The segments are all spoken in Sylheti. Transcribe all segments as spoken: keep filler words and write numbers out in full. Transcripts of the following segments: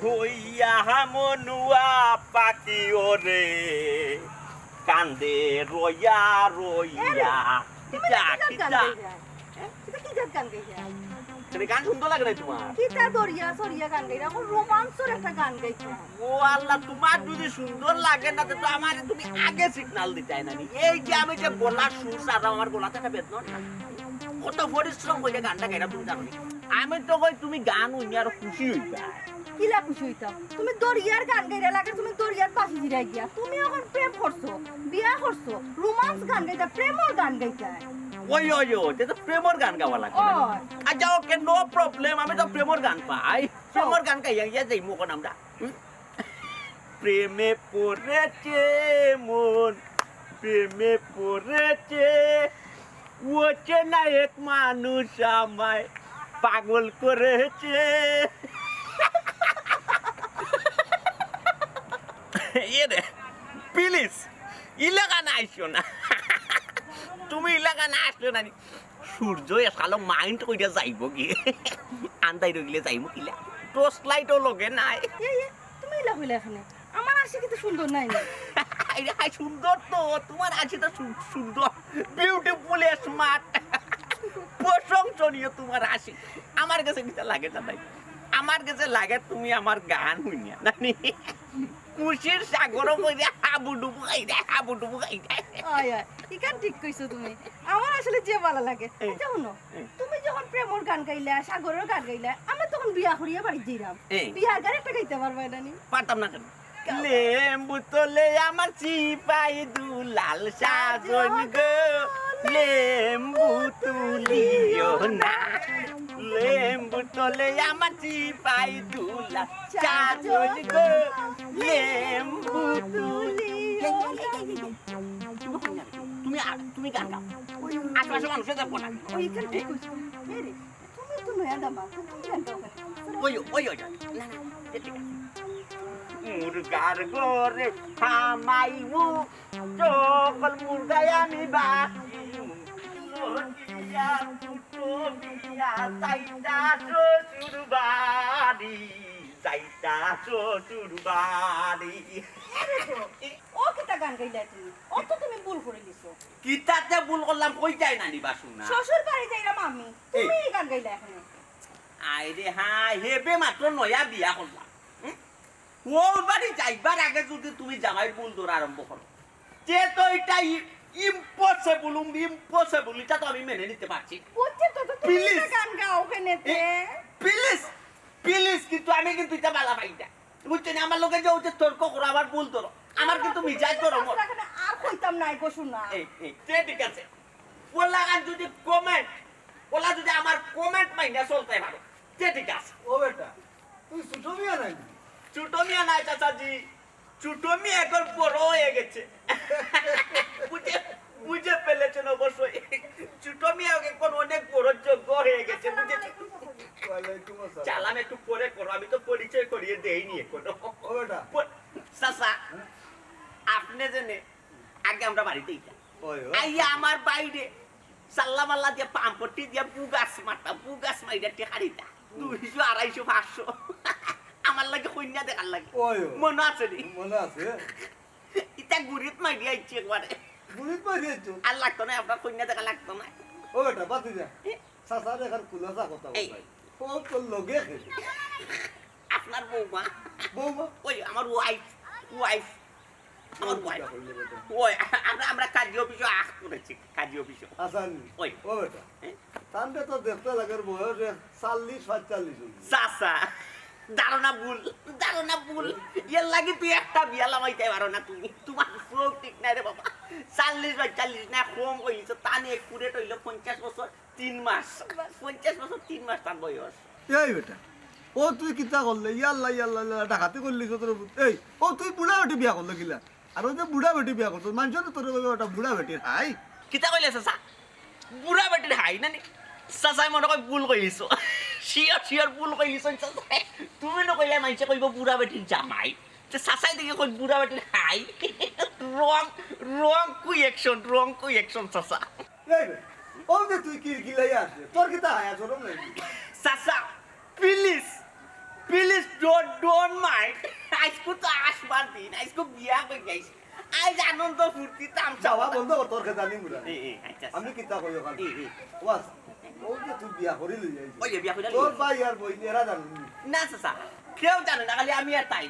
হইয়া মনুয়া পাখি ওরে, কান্দে রইয়া রইয়া। তুমি কিতা, কিতা গান কিতা? গাইরায়? হ্যাঁ? কিতা কি জাত গান গাইরায়? মানে গান সুন্দর লাগে না তোমার? কিতা দরিয়া সরিয়া গান গাইরায়? অখন রোমান্সর একটা গান গাইতাম। ও আল্লাহ, তোমার যদি সুন্দর লাগে না, তো আমারে তুমি আগে সিগন্যাল দিতায় না নি? এই যে আমি যে গলার সুর ছাড়া আমার গলাত একটা বেদনা না। কত পরিশ্রম কইরা গানটা গাইরাম তুমি জানো নি? আমি তো কই তুমি গান হুনিয়া আরো খুশি অইতায়। কিলা খুশি অইতাম? তুমি দরিয়ার গান গাইরায় লাগে, তুমি দরিয়াত ভাসি যিরায় গিয়া। তুমি অখন প্রেম করছো, বিয়া করছো, রোমান্স গান গাইতায়, প্রেমর গান গাইতায়। ওই, ওই, ওই, তে তো প্রেমর গান গাওয়া লাগে না। ওই। আচ্ছা, ওকে, no problem, আমি তো প্রেমর গান পাই। প্রেমর গান গাইয়া গিয়া যাইমু অখন আমরা। হুম? প্রেমে পড়েছে মন, প্রেমে পড়েছে, অচেনা এক মানুষ আমায় পাগল করেছে। এ রে, please, ইলাখান আইসো না। তুমি ইলাখান আইসো না নি। সূর্য এসালো mind কইরা যাইবো গি। আন্দাই রইলে যাইমু কিলা? Torch light ও লগে নাই। এ, এ, তুমি ইলা কইলা কেনে? আমার আশিকি তো সুন্দর নায় নি? আরে হায়, সুন্দর তো, তোমার আশি তো সু-, সুন্দর, beautiful, smart, প্রশংসনীয় তোমার আশি। আমার গেছে কিতা লাগে জানো নি? আমার গেছে লাগে তুমি আমার গান হুনিয়া, জানো নি? খুশির সাগরো কইরা হাবুডুবু খাইরায়, হাবুডুবু খাইরায়। অয়, অয়, ইখান ঠিক কইছো তুমি। আমার আসলে যে ভালা লাগে। এই। আচ্ছা, হুনো, এই। তুমি যখন প্রেমর গান গাইলায়, সাগরর গান গাইলায়, আমরা তখন বিয়া করিয়া বাড়িত যাইরাম। এই। বিয়ার গান একটা গাইতায় পারবায় না নি? পারতাম না কেনে? গাও। লেম্বু তলে আমার সিপাই দুলাল সাজন গো, লেম্বু তুলিও না। লেম্বু তলে আমার সিপাই দুলাল সাজন গো, লেম্বু তুলিও না। তুমি, তুমি গান গাও। আশপাশে মানুষে দেখবো না। ওই এখানে কি করছো? এ রে, তুমি তো নয়া দামা, তুমি গান গাও কেনে? ওই, ওই, ওই, ওই। না, না, এ ঠিক আছে। মুরগার ঘরে হামাইমু, সকল মুরগায় আমি বাঁচিমু। লটিয়া ফুটো বিয়া, যাইতা শ্বশুর বাড়ি, যাইতা শ্বশুর বাড়ি। ও কিতা গান গাইলায় তুমি? ও তো তুমি ভুল করিলিছো। কিতাতে ভুল করলাম, কইতায় না নি বা শুনা। শ্বশুর বাড়ি যাইরাম আমি, তুমি এই। এই গান গাইলায় কেনে? আয় রে হায়, হেবে মাত্র নয়া বিয়া করলাম। হুম? অউ বাড়ি যাইবার আগে যদি তুমি জামাইর ভুল ধরা আরম্ভ করো, তে তো ইটা ই-, impossible, উম, impossible, ইটা তো আমি মেনে নিতে পারছি। বুঝছি তো, তো তুমি please। ইটা গান গাও কেনে তে? এ, please, please, কিন্তু আমি কিন্তু ইটা ভালা পাই না। বুঝছো নি? আমার লগে যে অউ যে তর্ক করো, আবার ভুল ধরো, আমার কিন্তু মিজাজ গরম অয়। আর কইতাম নায় গো, শুনা। এই, এই, তে ঠিক আছে। পোলাগান যদি comment, পোলা যদি আমার comment মাইনা চলতে পারো, তে ঠিক আছে। ও বেটা, তুই ছোট মিয়া নায় নি? ছোট মিয়া নায় চাচাজি, ছোট মিয়া এখন বড় হয়ে গেছে। বুঝে, বুঝে ফেলেছেন অবশ্যই। ছোট মিয়া এখন অনেক বড় যোগ্য হয়ে গেছে, বুঝেছেন? ওয়ালাইকুম আসসালাম। সালাম একটু পরে করো, আমি তো পরিচয় করিয়ে দেইনি এখনো। ও বেটা। প-, চাচা, আপনি জেনে আগে আমরা বাড়িতে আইতাম। ওই, ওই। আইয়া আমার বাইরে সাল্লা মাল্লা দিয়া, পাম্পটি দিয়া বুগাস মারতা, বুগাস মাইরা টেকা দিতা। দুইশো, আড়াইশো, পাঁচশো। আমার লাগি কইন্যা দেখার লাগি। ওই, ওই। মনো আছে নি? মনো আছে। ইতা গুড়িত মারি আইছি একবারে। গুড়িত মারি আইছো? আর লাগতো না, আপনার কইন্যা দেখা লাগতো না। ও বেটা, বাদ দিয়া। এ? চাচার এখন খুলাসা কথা এই। বলতাই। ও তোর লগে খেলে। আপনার বৌমা। বৌমা? ওই আমার wife, wife। আমার ওই wife। ওই, আমরা, আমরা কাজী অফিসে আখ করেছি, কাজী অফিসে। আসান। ওই। ও বেটা। হ্যাঁ? তানরে তো দেখতে লাগে বয়স এক চল্লিশ, পঁয়তাল্লিশ অইছে। চাচা, ধারণা ভুল, ধারণা ভুল। এর লাগি তুই একটা বিয়া লামাইতে পারো না তুমি। তোমার চোখ ঠিক নাই রে বাবা। চল্লিশ, পঁয়তাল্লিশ না, কম অইছে। তান accurate অইলো পঞ্চাশ বছর তিন মাস। পঞ্চাশ বছর তিন মাস তার বয়স। এই বেটা, ও তুই কিতা করলে? ইয়াল্লা, ইয়াল্লা, ইয়াল্লা, ডাকাতি করলি তো তোর। এই, ও তুই বুড়া বেটি বিয়া করলে কিলা? আর ওই যে বুড়া বেটি বিয়া করতো, মানুষে তো তোর ওই ওটা বুড়া বেটির হাই। কিতা কইলে চাচা? বুড়া বেটির হাই না নি? চাচায় মনে কয় ভুল কইলিছো। Sure, sure ভুল কইলিছো চাচায়। তুমি না কইলে মানুষে কইবো বুড়া বেটির জামাই। তে চাচায় দেখি কই বুড়া বেটির হাই। Wrong, wrong কই action, wrong কই action চাচা। এই রে, ও যে তুই কিলকিলাই আসে, তোর কিতা হায়া শরম নাই? চাচা, please, please don't, don't আইজ, আইজকু তো আসবার দিন, আইজকু বিয়া করি আইছি। আইজ আনন্দ ফুর্তি তামশা। বাবা, বন্ধ কর, তোর খেতা নিমু না। এ, এ, আচ্ছা, আমি আচ্ছা। কিতা কই ওখানে? এ, এ। ওয়াস, ও যে তুই বিয়া করি লই আইছিস। ওই যে বিয়া করি লই তোর আইছি। ভাই আর বইন এরা জানে নি? না, চাচা, কেউ জানে না, খালি আমি আর তাই।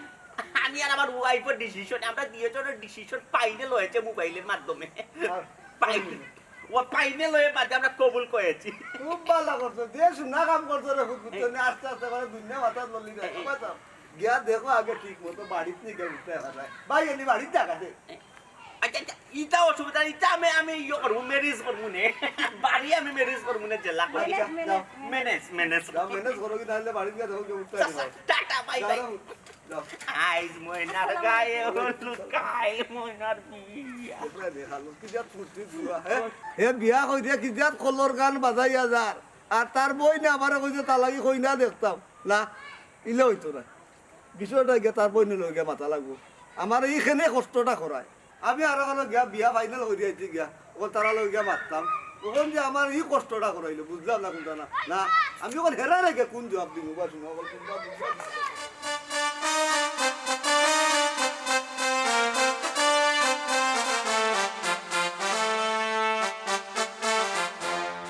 আমি আর আমার ওয়াইফের ডিসিশন, আমরা দুইজনের ডিসিশন ফাইনাল হয়েছে মোবাইলের মাধ্যমে। আর ফাইনাল। ও ফাইনাল হয়ে বাদে আমরা কবুল করেছি। খুব ভালা করছো, যে সুনা কাম করছো রে, ফুত, ফুত, এ। নে আস্তে আস্তে করে দুনিয়া মাথা ললি যায়। এ, এ। বাবা, গিয়া দেখো আগে ঠিক মতো বাড়িত নি গিয়া উঠতে হয়। ভাই, এলি বাড়িত দেখা দে। আচ্ছা, আচ্ছা, ইটা অসুবিধা, ইটা আমি, আমি ইয়ে করবো, ম্যানেজ করবো নে। বাড়ি আমি ম্যানেজ করবো নে, জেলা করি। আচ্ছা, ম্যানেজ, যাও। Manage, manage. যাও, ম্যানেজ করো কি, তাহলে বাড়িত গিয়া দেখো কেউ উঠতে চাচা, হয়। Tata, bye, bye. যাও, যাও। আইজ ময়নার গায়ে হলুদ, কাল ময়নার বিয়া। দেখো রে, হালত কি জাত ফুর্তি পুরা, হ্যাঁ? হে বিয়া কই দিয়া কি জাত কলর গান বাজাইয়া যার। আর তার বইনে আমারে কইছে, "তালাকি কইনা দেখতাম।" না, ইলে হইতো না। বিষয়টা গিয়া তার বইনে লই গিয়া মাতা লাগবো। আমার এইখানে কষ্টটা করায়। আমি আরো কালো গিয়া বিয়া ফাইনাল করি আইছি গিয়া। ওখান তারা লই গিয়া মারতাম। ওখান যে আমার এই কষ্টটা করাইলো, বুঝলাম না কোনটা না। না, আমি ওখানে হেরা রেখে কোন জবাব দিব? বা শুনো, ওখানে কোন জবাব দিব?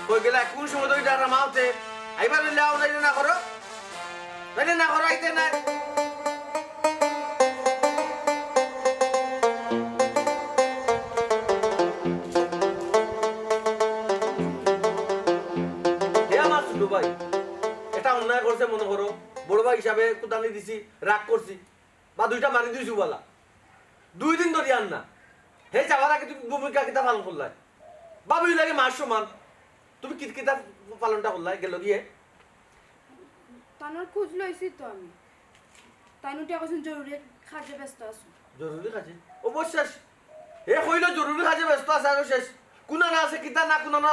কই গেলা? কোন সময় ধরি ডাকলাম আওতে? আইবার হইলে আও, নাইলে না করো। নাইলে না করো, আইতে নাই। হে আমার ছোট ভাই, এটা অন্যায় করছে মনে করো, বড় ভাই হিসাবে কুদানি দিছি, রাগ করছি, বা দুইটা মারি দিছি বালা। দুই দিন ধরি আর না। হে যাওয়ার আগে তুমি ভূমিকা কিতা পালন করলায়? ভাবির লাগি মার সমান। তুমি কি, কিতা পালনটা করলায়? গেল গিয়ে? তানর খোঁজ লইছি তো আমি। তাইন উঠিয়া কইছইন জরুরি কাজে ব্যস্ত আছো। জরুরি কাজে? ও বস শেষ। হে কইলো জরুরি কাজে ব্যস্ত আছে, আরো শেষ। কুনানো আছে, কিতা না কুনানো,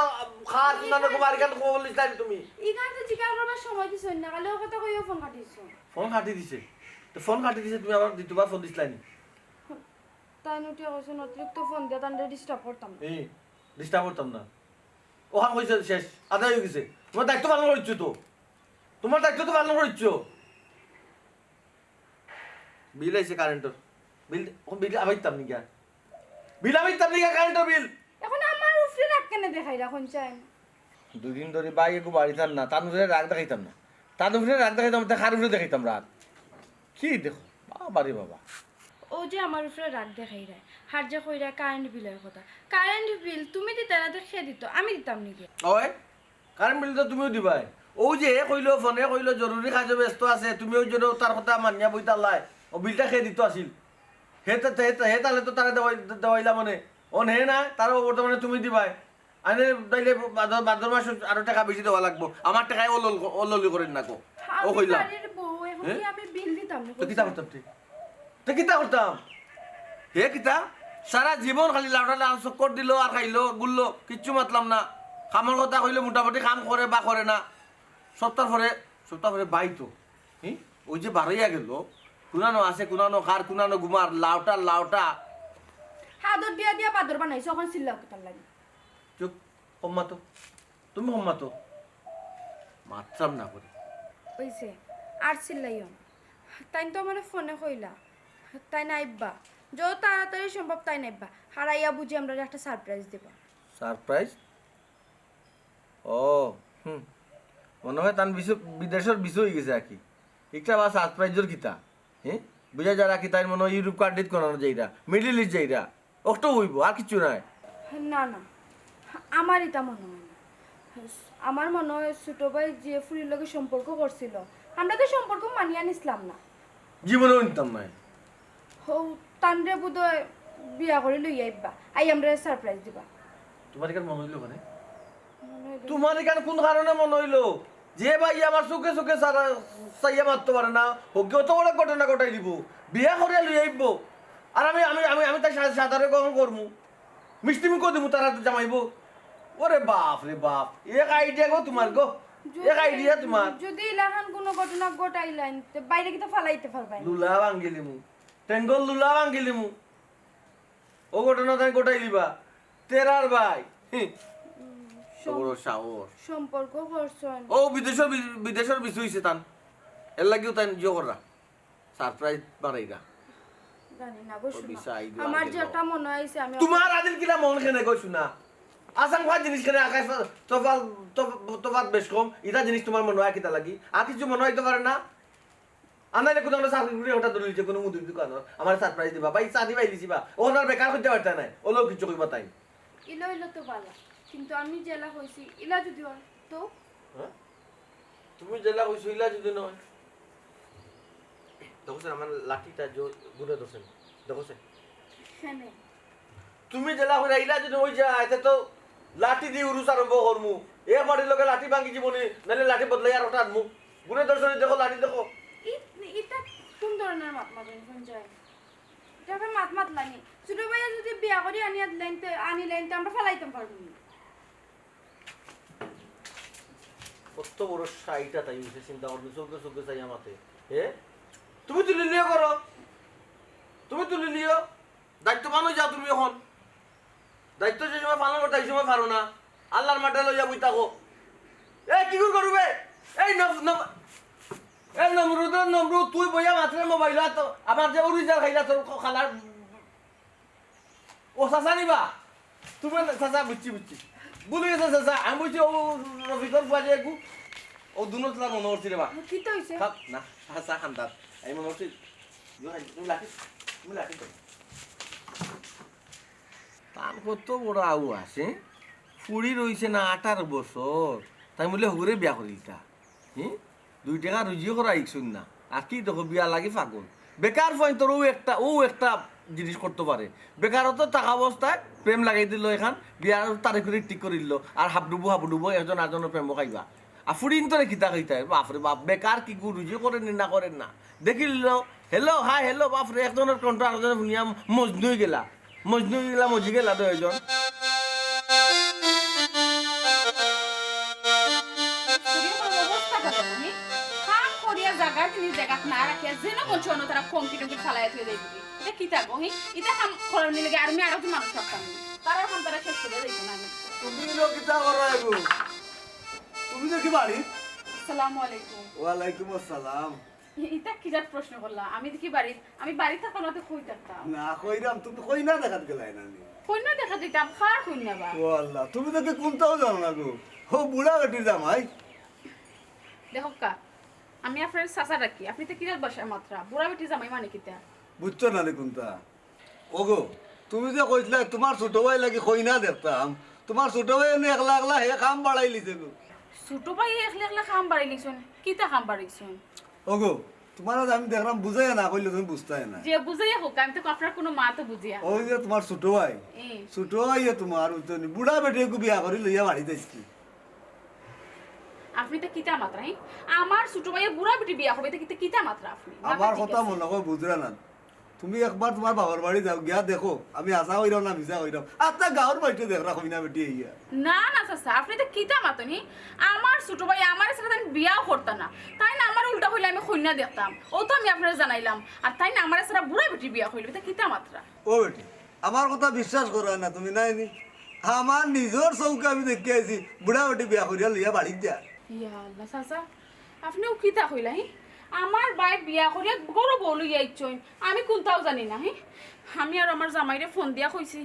খার কুনানো, কুমার গান খবর লিস্তানি তুমি। ইখান তো জিকার করবার সময় দিছইন না, খালি ও কথা কইয়া ফোন কাটিছো। ফোন কাটি দিছে। তো ফোন কাটি দিছে, তুমি আবার দ্বিতীয়বার ফোন দিছলায় নি? তাইন উঠিয়া কইছইন অতিরিক্ত ফোন দিয়া তানরে ডিস্টার্ব করতাম না। এই, ডিস্টার্ব করতাম না। ওখান কইছে শেষ, আদায় হয়ে গেছে। তোমার দায়িত্ব পালন করছো তো। তোমার দায়িত্ব তো পালন করছো। বিল আইছে কারেন্টর। বিল, অখন বিল আবার দিতাম নি গিয়া? বিল আবার দিতাম নি গিয়া কারেন্টর বিল? অখন আমার উপরে রাগ কেনে দেখাইরা, কইন চাইন? দুই দিন ধরি ভাই এগু বাড়িত আর না, তান উপরে রাগ দেখাইতাম না। তান উপরে রাগ দেখাইতাম, তে কার উপরে দেখাইতাম রাগ? কি দেখো, বাবা রে বাবা। ও যে আমার উপরে রাগ দেখাইরা, হার যে কইরা কারেন্ট বিলর কথা। কারেন্ট বিল তুমি দিতায় না, তে কে দিতো? আমি দিতাম নি গিয়া? ওই, কারেন্ট বিল তো তুমিও দিবায়। ও যে হে কইলো, ফোনে কইলো, জরুরি কাজে ব্যস্ত আছে, তুমি ওই জন্য তার কথা মানিয়া বইতালায়। ও বিলটা কে দিতো আছিল? হে তা, হে তা, হে তাহলে তো তারে দেওয়াই-, দেওয়াইলা মানে। অন হে না, তারও বর্তমানে তুমি দিবায়। আরে তাইলে ভাদ-, ভাদ্র মাস আরো টাকা বেশি দেওয়া লাগবো। আমার টাকায় অল্ল-, অল্ললি করেন না গো। ও আমি কইলাম। বাড়ির বউ, এখন হ্যাঁ? কি আমি বিল দিতাম না? তো কিতা করতাম তুই? তো কিতা করতাম? হে কিতা? সারা জীবন খালি লাউটা লাউ চক্কর দিল আর খাইলো, ঘুরলো, কিচ্ছু মাতলাম না। কামর কথা কইলে মোটামুটি কাম করে বা করে না। সপ্তাহ পরে, সপ্তাহ পরে বাই তো। হুম? ওই যে বারইয়া গেল, কুনানো আছে, কুনানো খার, কুনানো ঘুমার, লাউটা, লাউটা। হাদর দিয়া দিয়া বাদর বানাইছো, অখন চিল্লাও কিতার লাগি? চুপ, কম মাতো। তুমি কম মাতো। মাতরাম না করি। অইছে, আর চিল্লাইও না। তাইন তো আমারে ফোনে কইলা, তাইন আইবা। যত তাড়াতাড়ি সম্ভব তাইন আইবা। হারাইয়া বুঝি আমরারে একটা সারপ্রাইজ দিবা। সারপ্রাইজ? ও, হুম। মনে হয় তান বিদেশর ভিসা অই গেছে আর কি। একটা বা সারপ্রাইজর কিতা? হ্যাঁ? বুঝা যার আর কি, তাইন মনে হয় ইউরোপ কান্ট্রিত কুনানো যাইরা, মিডল ইস্ট যাইরা। অকটাউ অইবো, আর কিচ্ছু নাই। না, না, আমার ইতা মনে হয় না। আমার মনে হয় ছোট ভাই যে ফুরির লগে সম্পর্ক করছিল, আমরা তো সম্পর্ক মানিয়া নিছলাম না। জীবনেও নিতাম নায়। হউ, তানরে বোধহয় বিয়া করি লইয়া আইবা, আইয়া আমরারে সারপ্রাইজ দিবা। তোমার ইখান মনে অইলো কেনে? মনে অইলো। তোমার ইখান কোন কারণে মনে অইলো? যে ভাই আমার চোখে চোখে চাইয়া মাততো পারে না, হউকি অত বড় ঘটনা ঘটাই দিবো, বিয়া করিয়া লইয়া আইবো, আর আমি, আমি, আমি, আমি তার সাথে সাঁতারে গ্রহণ করমু, মিষ্টি মুখও দিমু তার হাতে জামাইবো। ওরে বাফ রে বাফ, এক আইডিয়া গো তোমার গো, এক আইডিয়া তোমার। যদি ইলাখান কোনো ঘটনা ঘটাইলাইন, তে বাইরে কিতা ফালাইতে পারবায়? লুলা ভাঙ্গিলিমু, টেঙ্গল লুলা ভাঙ্গিলিমু। ও ঘটনা তাই ঘটাই দিবা। তেরার ভাই। হি। উম, বড় সাহস। সম্পর্ক করছইন। ও বিদেশর বি-, বিদেশর ভিসা অইছে তান। এর লাগিও তাই জিও কররা। সারপ্রাইজ বানাইরা। জানি না গো, ও শোনা। বিশা, এই দোয়া আমার আগে যে দাও। একটা মনে হয়েছে আমি তোমার আদিল কিলা মন কেনে গো শোনা? আসাম ফার জিনিস কেনে আকাশ তফাত তফাত বেশ কম, ইটা জিনিস তোমার মনে হয় কিতা লাগি? আর কিছু মনে হইতে পারে না? আনাইলে কোনো আমরা চাকরি করে ওটা ধরে নিচ্ছে কোনো মুদির দোকান, আমার সারপ্রাইজ দিবা বা ইচ্ছা দিবা ইলিশিবা, ও ওনার বেকার করতে পারতে নাই, ওলো কিছু কইবা তাই। ইলো ইলো তো বালা, কিন্তু আমি যেলা কইছি ইলা যদি হয় তো? হ্যাঁ? তুমি যেলা কইছো ইলা যদি নয়, দেখো স্যার, আমার লাঠিটা জো-, গুনে ধরছে না। দেখো স্যার, সেনে তুমি যেলা কইরা ইলা যদি হই যায়, এতে তো লাঠি দিয়ে উরুস আরম্ভ করমু। এ বাড়ির লোকে লাঠি ভাঙি জীবনে, নাহলে লাঠি বদলাই আর ওটা আনমু। গুনে ধরছে না, দেখো লাঠি দেখো। ই- ইটা কোন ধরনের মাত মাত শুন যায়? এটা একটা মাত মাত লাগে। ছোট ভাইয়া যদি বিয়া করি আনিয়া দিলেন তো, আনিলেন তো আমরা ফালাইতাম পারবো না। কত বড় শাইটা তাই হইছে, চিন্তা করবি, চোখে চোখে চাই আমাতে। এ? তুমি তুলি লিও করো, তুমি তুলি লিও। দায়িত্ববান হয়ে যাও তুমি এখন। দায়িত্ব যে সময় পালন করতে, এই সময় পারো না। আল্লাহর মাঠে লইয়া বই থাকো। এ, কি করে করবে? এই নম-, নম-, এ নমরুদ, নমরুদ, তুই বইয়া মাত্রে মোবাইল তো আমার যে অরিজিনাল খাইলা তোর খ-, খালার ও চাচা নিবা? তুমি না, চাচা, বুঝছি, বুঝছি। ভুলে গেছে চাচা, আমি বুঝছি ও রফিকর বুয়া যে একু, ও দুনো তোলা মনে করছি রে বা। কি তো হইছে? খাপ, না, চাচা খান্দার। আমি মনে করছি, ইয়ো, তুমি লাঠি, তুমি লাঠি করো। তার কত বড় আউ আছে? ফুড়ি রইছে না আঠারো বছর, তাই বলে হগুরে বিয়া করিলতা। হি? দুই টেকা রুজি করা ইকছুন না। আর কি দেখো, বিয়া লাগি ফাগুন। বেকার ফইন তোর ও একটা, ও একটা জিনিস করতে পারে। বেকারত্ব থাকা অবস্থায় প্রেম লাগাই দিল এখান, বিয়ার তারিখ করে ঠিক করিল। আর হাবডুবু হাবডুবু একজন আরজনর প্রেমও খাইবা। আর ফুড়িন তোরে কিতা খাইতায়? বাপরে বাপ, বেকার কি গু রুজি করেন না, করেন না। দেখিল, হ্যালো, হাই, হ্যালো, বাপরে, একজনর কণ্ঠ আরজনর শুনিয়া মজনু হয়ে গেলা। মজনু হয়ে গেলা, মজি গেলা দুইজন। শরীর করার অবস্থা কত নি? কাম করিয়া জাগা তিনি জাগাত না রাখিয়া যেন মন চায় অন্য তারা কমকি টমকি ফালাইয়া থুয়ে দেয় দিবি। এটা কিতা গো, হি? এটা কাম করার নিলে গিয়ে আর আমি আরো তো মানুষ রাখতাম নি। তারা এখন তারা শেষ করে দিত না আমি। তুমি লো কিতা করো এগু? তুমি তো কি বাড়ি? আসসালামু আলাইকুম। ওয়ালাইকুম আসসালাম। ই-, ইতা কিজাত প্রশ্ন করলা? আমি দেখি বাড়িত, আমি বাড়িত থাকতাম না তো কই থাকতাম? না কইরাম, তুমি কইনা দেখাত গেলাই না নি? কইনা দেখা দিতাম, কার কইনা বা? ও আল্লাহ, তুমি তো কি কোনটাও জানো না গো। ও বুড়া বেটির জামাই। দেখো কা, আমি আপনার চাচা ডাকি, আপনি তো কিজাত ভাষায় মাতরা? বুড়া বেটি জামাই মানে কিতা? বুঝছো না রে কোনটা? ওগো, তুমি যে কইছিলা তোমার ছোট ভাই লাগি কইনা দেখতাম, তোমার ছোট ভাই এনে একলা একলা হে কাম বাড়াই লিছে গো। ছোট ভাই একলা একলা কাম বাড়াই লিছুন, কিতা কাম বাড়াইছুন? ওগো, তোমার আজ আমি দেখলাম বুঝাইয়া না কইলে তুমি বুঝতায় না। যে বুঝাইয়া হোক, আমি তো আপনার কোনো মা তো বুঝিয়া। ওই যে তোমার ছোট ভাই, এ, ছোট ভাই এ তোমার, ওই তো নি, বুড়া বেটি একটু বিয়া করি লইয়া বাড়িত আইছি। আপনি তো কিতা মাতরা, হ্যাঁ? আমার ছোট ভাইয়ে বুড়া বেটি বিয়া হবে, তো কিতা, কিতা মাতরা আপনি? মাথা আমার ঠিক কথা আছে? মনে হয় বুঝরা না। তুমি একবার তোমার বাবার বাড়ি যাও, গিয়া দেখো আমি হাছা কইরাম না মিছা কইরাম। আচ্ছা, গাঁওর বাড়িতে দেখরা কইনা বেটি ইয়া। না না চাচা, আপনি তো কিতা মাতনি? আমার ছোট ভাই আমার সাথে আমি বিয়াও করতা না, তাই না? আমার উল্টা হইলে আমি কইনা দেখতাম, ও তো আমি আপনারে জানাইলাম। আর তাই না আমার সারা বুড়া বেটি বিয়া হইল, এটা কিতা মাতরা? ও বেটি, আমার কথা বিশ্বাস করো না তুমি, নাই নি? আমার নিজর চৌকে আমি দেখি আইছি, বুড়া বেটি বিয়া করিয়া লইয়া বাড়িত যায়। ইয়া আল্লাহ চাচা, আপনিও কিতা কইলা, হি? আমার ভাই বিয়া করিয়া বড় বউ লইয়া আইছইন, আমি কোনটাও জানি না, হি? আমি আর আমার জামাইরে ফোন দিয়া কইছি,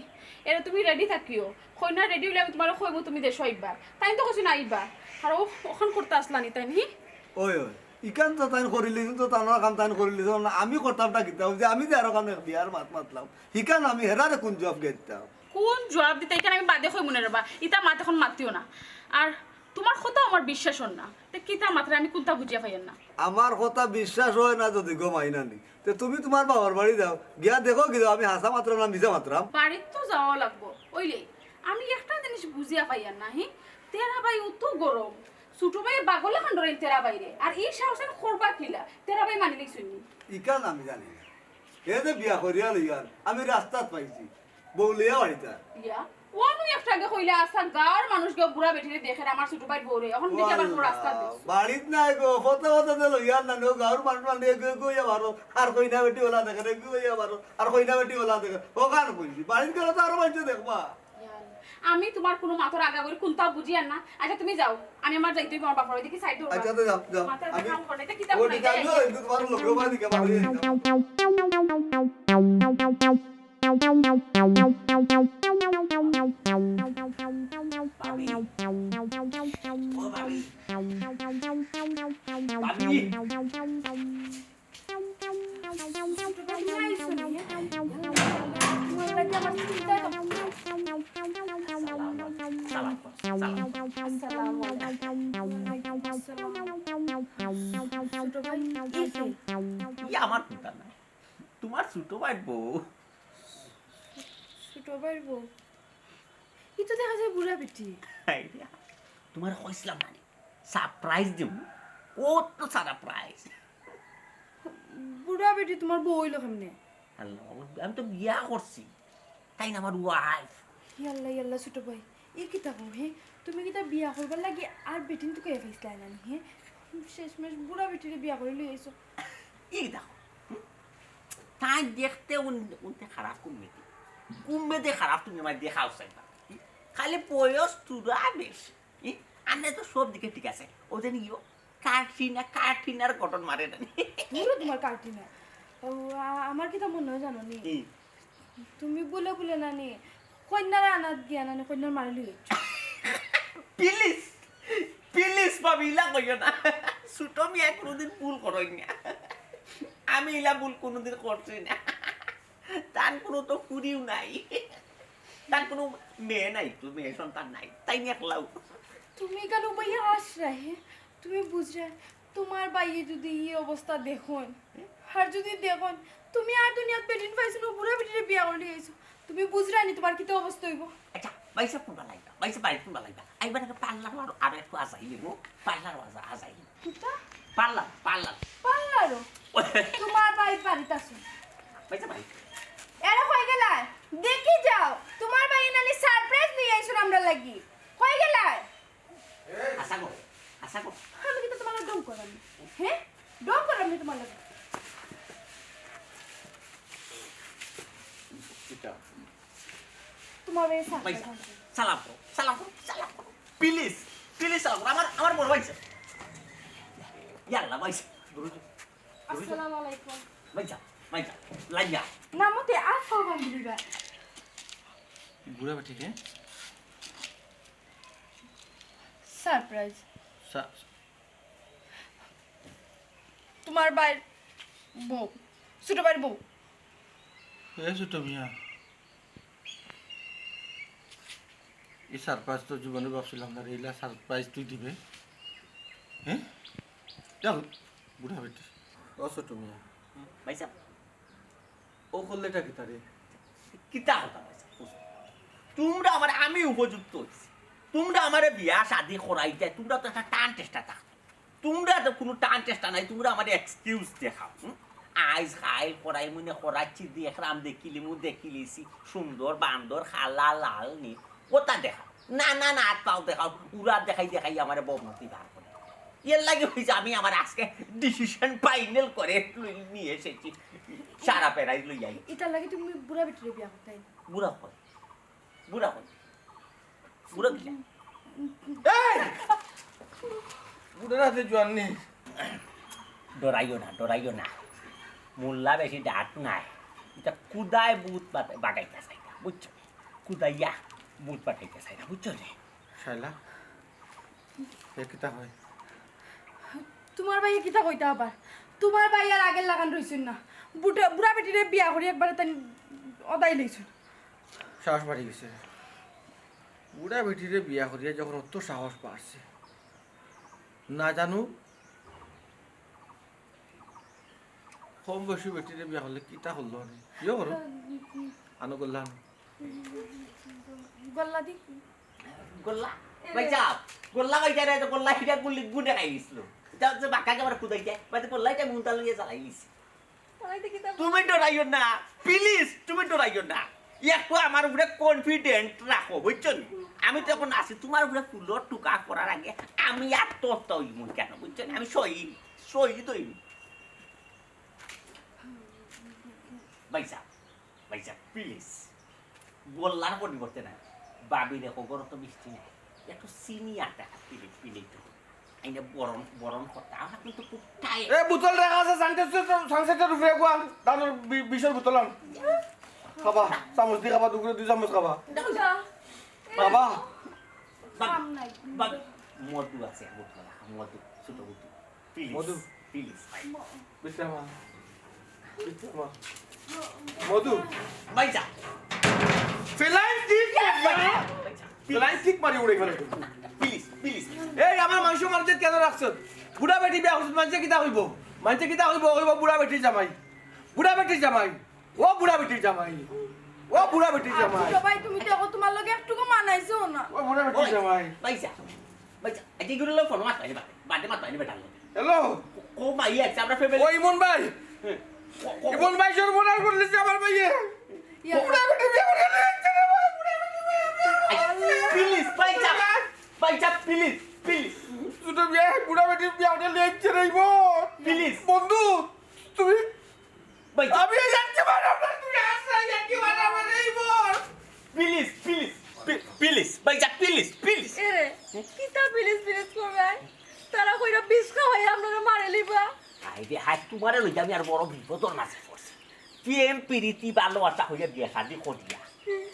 এরে তুমি রেডি থাকিও, কইনা রেডি হইলে আমি তোমারে কইমু, তুমি দেশো আইবা। তাই তো কইছি না আইবা, আর ও ওখান করতে আসলানি তাই নি? ওই ওই, ইখান তো তাইন করিলিছুন, তো তানোর কাম তাইন করিলিছুন না, আমি করতাম না কিতা, যে আমি যে আরো কানে বিয়ার মাত মাতলাম, হিখান আমি হেরারে কোন জবাব দিতাম? কোন জবাব দিতে, এখানে আমি বাদে কইমু না রে বা, ইতা মাত এখন মাতিও না। আর তোমার কথা আমার বিশ্বাস হর না, তে কিতা মাতরা আমি কোনটা বুঝিয়া পাইয়ার না। আমার কথা বিশ্বাস হয় না যদি গো মাইনানি, তে তুমি তোমার বাবার বাড়ি যাও, গিয়া দেখো কি যাও, আমি হাছা মাতরাম না মিছা মাতরাম। বাড়িত তো যাওয়া লাগবো, ওইলে আমি একটা জিনিস বুঝিয়া পাইয়ার না, হি? তেরা ভাই অত গরম, ছোট ভাই বাগলে খান্ডরাইল তেরা বাইরে, আর এই সাহসের করবা কিলা? তেরা ভাই মানি লিখছুন নি? ইখান আমি জানি না। এ যে বিয়া করিয়া লইয়ার, আমি রাস্তাত পাইছি, বউ লইয়া বাড়িত। ইয়া, ও আমি একটু আগে কইলা, আচ্ছা, গাঁওর মানুষ গিয়া বুড়া বেটিরে দেখের, আমার ছোট ভাইর বউরে, এখন দেখি আবার কোনো রাস্তা দিস। বাড়িত নাই গো, ফতে ফতে যে লইয়ার না, ও গাঁওর মানুষ মানে এগু এগু ইয়া বারো, আর কইনা বেটি ওলা দেখে, এগু ইয়া বারো, আর কইনা বেটি ওলা দেখে, ওখান কইছি। বাড়িত গেলে তো আরো মানুষ দেখবা। ইয়া আল্লাহ। আমি তুমার কুনু মাতর আগা করি কুনতাও বুঝিয়ার না। আচ্ছা, তুমি যাও, আমি আমার যাইতে অইবো, আমার বাপর বাড়ি দেখি সাইড আচ্ছা, তো যাও, যাও। মাথার আমি কাম করে, এটা কিতা ওই বলে? ঠিক আছে, আমি কিন্তু তুমার লোকের বাড়ি দিকে বাড়ি যাই। ভাবি। ও ভাবি। ভাবি। ছোট ভাই, তুমি আইছো নি? তোমার লাগি আমার চিন্তা তো। সালাম, সালাম, সালাম। আসসালামু আলাইকুম। ওয়ালাইকুম আসসালাম। ছোট ভাই, এই কে? ই আমার কুন্তা নায়। তুমার ছোট ভাইর বউ। ছোট ভাইর বউ? ই তো দেখা যায় বুড়া বেটি। আইডিয়া। তুমারে কইছিলাম না নি? সারপ্রাইজ দিমু। কত সারপ্রাইজ। বুড়া বেটি তুমার বউ অইলো কেমনে? আল্লাহ, আমি তো বিয়া করছি। তাইন আমার ওয়াইফ। ইয়াল্লা, ইয়াল্লা, ছোট ভাই। ই কিতা কও, হে? তুমি কিতা বিয়া করবার লাগি আর বেটিন তুকাইয়া পাইছলায় না নি, হে? শেষমেশ বুড়া বেটিরে বিয়া করি লই আইছো। ই দেখো, হুম? তাই দেখতে উন-, উনতে খারাপ কুন মেয়েতে? কুন মেয়েতে খারাপ তুমি আমারে দেখাও চাইবা? হুম? খালি বয়স তুরা বেশি। হুম? আর না তো সব দিকে ঠিক আছে। ও জানি ইয়ো কার্টিনা, কার্টিনার গঠন মারে না। পুরো তোমার কার্টিনা। ও, আ-, আমার কিতা মনে হয় জানো নি? হুম। তুমি বুলে বুলে না নি, কইন্যার আনাত গিয়া না নি, কইন্যার মারে লই আইছো। প্লিজ, প্লিজ ভাবি, ইলা কইও না। ছোট মিয়া কুনুদিন ভুল করইন না। আমি ইলা ভুল কুনুদিন করছি না। তান কুনু তো ফুড়িও নাই। তান কুনু মেয়ে নাই তো, মেয়ে সন্তান নাই। তাইন একলাউ। তুমি কেনে ভাইয়া আশ্রয়, হে? তুমি বুঝরায়, তোমার ভাইয়ে যদি ই অবস্থা দেখইন, আর যদি দেখইন, তুমি আর দুনিয়াত বেটিন পাইছো না, বুড়া বেটিরে বিয়া করি লই আইছো, তুমি বুঝরায় নি তোমার কিতা অবস্থা অইবো? আচ্ছা, ভাইসাব কুনবা লাইবা? ভাইসাব বাড়িত কুনবা লাইবা? আইবার আগে পার্লারো আরো, আরো একটু আজাই লিমু, পার্লারো আজা-, আজাই লিমু। কিতা? Parlour, parlour. পার্লারো? ওই। তোমার ভাই বাড়িত আছে। ভাইসাব বাড়িত। এরে কই গেলায়? দেখি যাও, তোমার ভাইয়ে নানি সারপ্রাইজ লই আইছইন আমরার লাগি। কই গেলায়? আশা কর, আশা কর। আমি কিতা তোমার লগে ঢং কররাম নি? হে? ঢং কররাম নি তোমার লগে? কিতা? তোমার ভাইয়ে ভাই, সারপ্রাইজ আনছে। সালাম করো, সালাম করো, সালাম করো। প্লিজ, প্লিজ সালাম করো। আমার, আমার বড় ভাইসাব। ইয়াল্লা ভাইসাব। আসসালামু আলাইকুম। ভাইসাব, ভাইসাব। লাইয়া। না মতে আর খাওয়া বান্ধবী বা। বুড়া বেটি রে? সারপ্রাইজ। সা-, তোমার ভাইর বউ, ছোট ভাইর বউ। এ ছোট মিয়া, ই সারপ্রাইজ তো জীবনে ভাবছিলাম না রে, ইলা সারপ্রাইজ তুই দিবে? হ্যাঁ? যাও, বুড়া বেটি। ও ছোট মিয়া। ভাইসাব। ও করলে এটা কিতা রে? কিতা কথা ভাইসাব? তুমরা আমার, আমি উপযুক্ত অইছি। তুমরা আমারে বিয়া শাদি করাইতায়, তুমরা তো একটা টান টেস্টা থাকতো। তুমরা তো কুনু টান টেস্টা নাই, তুমরা আমারে এক্সকিউজ দেখাও, হুম? আইজ খাইল করাই মনে করাচ্ছি, দেখরাম, দেখিলিমু, দেখিলিছি, সুন্দর, বান্দর, কালা, লাল, নীল, কথা দেখাও। না, না, না, আত পাও দেখাও, উড়া দেখাই দেখাই আমারে বদনাতি বার করে। এর লাগি অইছে আমি আমার আজকে ডিসিশন ফাইনাল করে লই-, নিয়ে এসেছি, সারা প্যারাইজ লই যাই। এটার লাগি তুমি বুড়া বেটিরে বিয়া করতায়? বুড়া কই? বুড়া কই? বুড়া কিলা? এই! বুড়া রাতে জোয়ান নি। ডরাইও না, ডরাইও না। মোল্লা বেশি ডাক নাই। এটা কুদায় ভূত বাট-, বাটাইতা চাইরা, বুঝছো? কুদাইয়া ভূত বাটাইতা চাইরা, বুঝছো রে? শাইলা, এ কিতা কয়? তোমার ভাইয়ে কিতা কইতা আবার? তোমার ভাই আর আগের লাখান রইছইন না। বুটা-, বুড়া বেটিরে বিয়া করি একবারে তাইন অদাই লইছইন। সাহস বাড়ি গেছে। বুড়া বেটিরে বিয়া করিয়া যখন অত সাহস বাড়ছে, না জানু কম বয়সী বেটিরে বিয়া করলে কিতা করলো আরে? বিয়া করো। আনো গোল্লা আনো। গোল্লা দি। গোল্লা? ভাইসাব, গোল্লা ভাইসাব রে, তো গোল্লা হিটা গুলি গুনে খাই গেছিল। এটা হচ্ছে বাক্কা যাবার কুদাই যায়। ভাই, তো গোল্লা এটা মুন্তা লইয়া জ্বালাই গেছে। তুমি ডরাইও না, প্লিজ, তুমি ডরাইও না। একটু আমার উপরে কনফিডেন্ট রাখো, বুঝছো নি? আমি তো এখন আছি, তোমার উপরে ফুলর টুকা করার আগে আমি আত্মহত্যা হইব কেন, বুঝছো নি? আমি শহীদ, শহীদ হইব। ভাইসাব, ভাইসাব, প্লিজ, গোল্লার পরিবর্তে না, ভাবি রে, খবর তো মিষ্টি নাই, একটু চিনি আর টাকা পিলিত পিলিত। আইনে বরণ বরণ করতে, আমার কিন্তু খুব টাইট। এ, বোতল রাখা আছে, সানসেটর, সানসেটর উপরে গুয়া, দানোর বি-, বিষর বোতল আন। খাবা, চামচ দি খাবা, দুগুলো দুই চামচ খাবা। বাবা। বাবা, খাম নাই। বাবা, মধু আছে, মধু রাখা, মধু, ছোট মধু। প্লিজ, মধু। প্লিজ, ভাই। বিক্রমা। বিক্রমা। মধু। ভাইজা। ফ্লাইং কিক মারি। ভাইজা। ফ্লাইং কিক মারি উড়ে গেল। Please, please. এই, আমার মাংস মারতে কেন রাখছো? বুড়া বেটি বিয়া করছো, মানষে কিতা কইবো? মানষে কিতা কইবো? কইবো বুড়া বেটির জামাই। বুড়া বেটির জামাই। ও বুড়া বেটির জামাই। ও বুড়া বেটির জামাই। ছোট ভাই, তুমি তো এখন তোমার লগে একটুকু মানাইছো না। ও বুড়া বেটির ওই, জামাই। ভাইজা। ভাইজা, এই যে এগুলো ফোন মাত পাইনি বাদে, বাদে মাত পাইনি বেটা। হ্যালো। কো, কো ভাই আছে, আমরা ফ্যামিলি। ও ইমন ভাই। হ্যাঁ। কো, কো, ইমন ভাই সর্বনাশ করলিছে আমার ভাইয়ে। ইয়া। বুড়া বেটি বিয়া করে নিয়ে যাচ্ছে রে ভাই, বুড়া বেটি বিয়া, বিয়া। আই, প্লিজ, ভাইজা। ভাইজা, প্লিজ, প্লিজ। ছোট ভাই, বুড়া বেটি বিয়া করে নিয়ে যাচ্ছে রে ইমন। প্লিজ। বন্ধু, তুমি ভাই, আমি এই যাচ্ছি মারা, আপনার তুমি আসলে যাচ্ছি মারা, মানে এই বল। প্লিজ, প্লিজ, প্লি-, প্লিজ, ভাইজা, প্লিজ, প্লিজ। এরে, কিতা প্লিজ, প্লিজ করবে? তারা কইরা বিষ খাওয়াই আপনারা মারে লিবা। আই রে, হায়, তোমারে লইয়া আমি আর বড় বিপদর মাঝে পড়ছি। প্রেম, প্রীতি, ভালোবাসা হইয়া বিয়া শাদি করিয়া।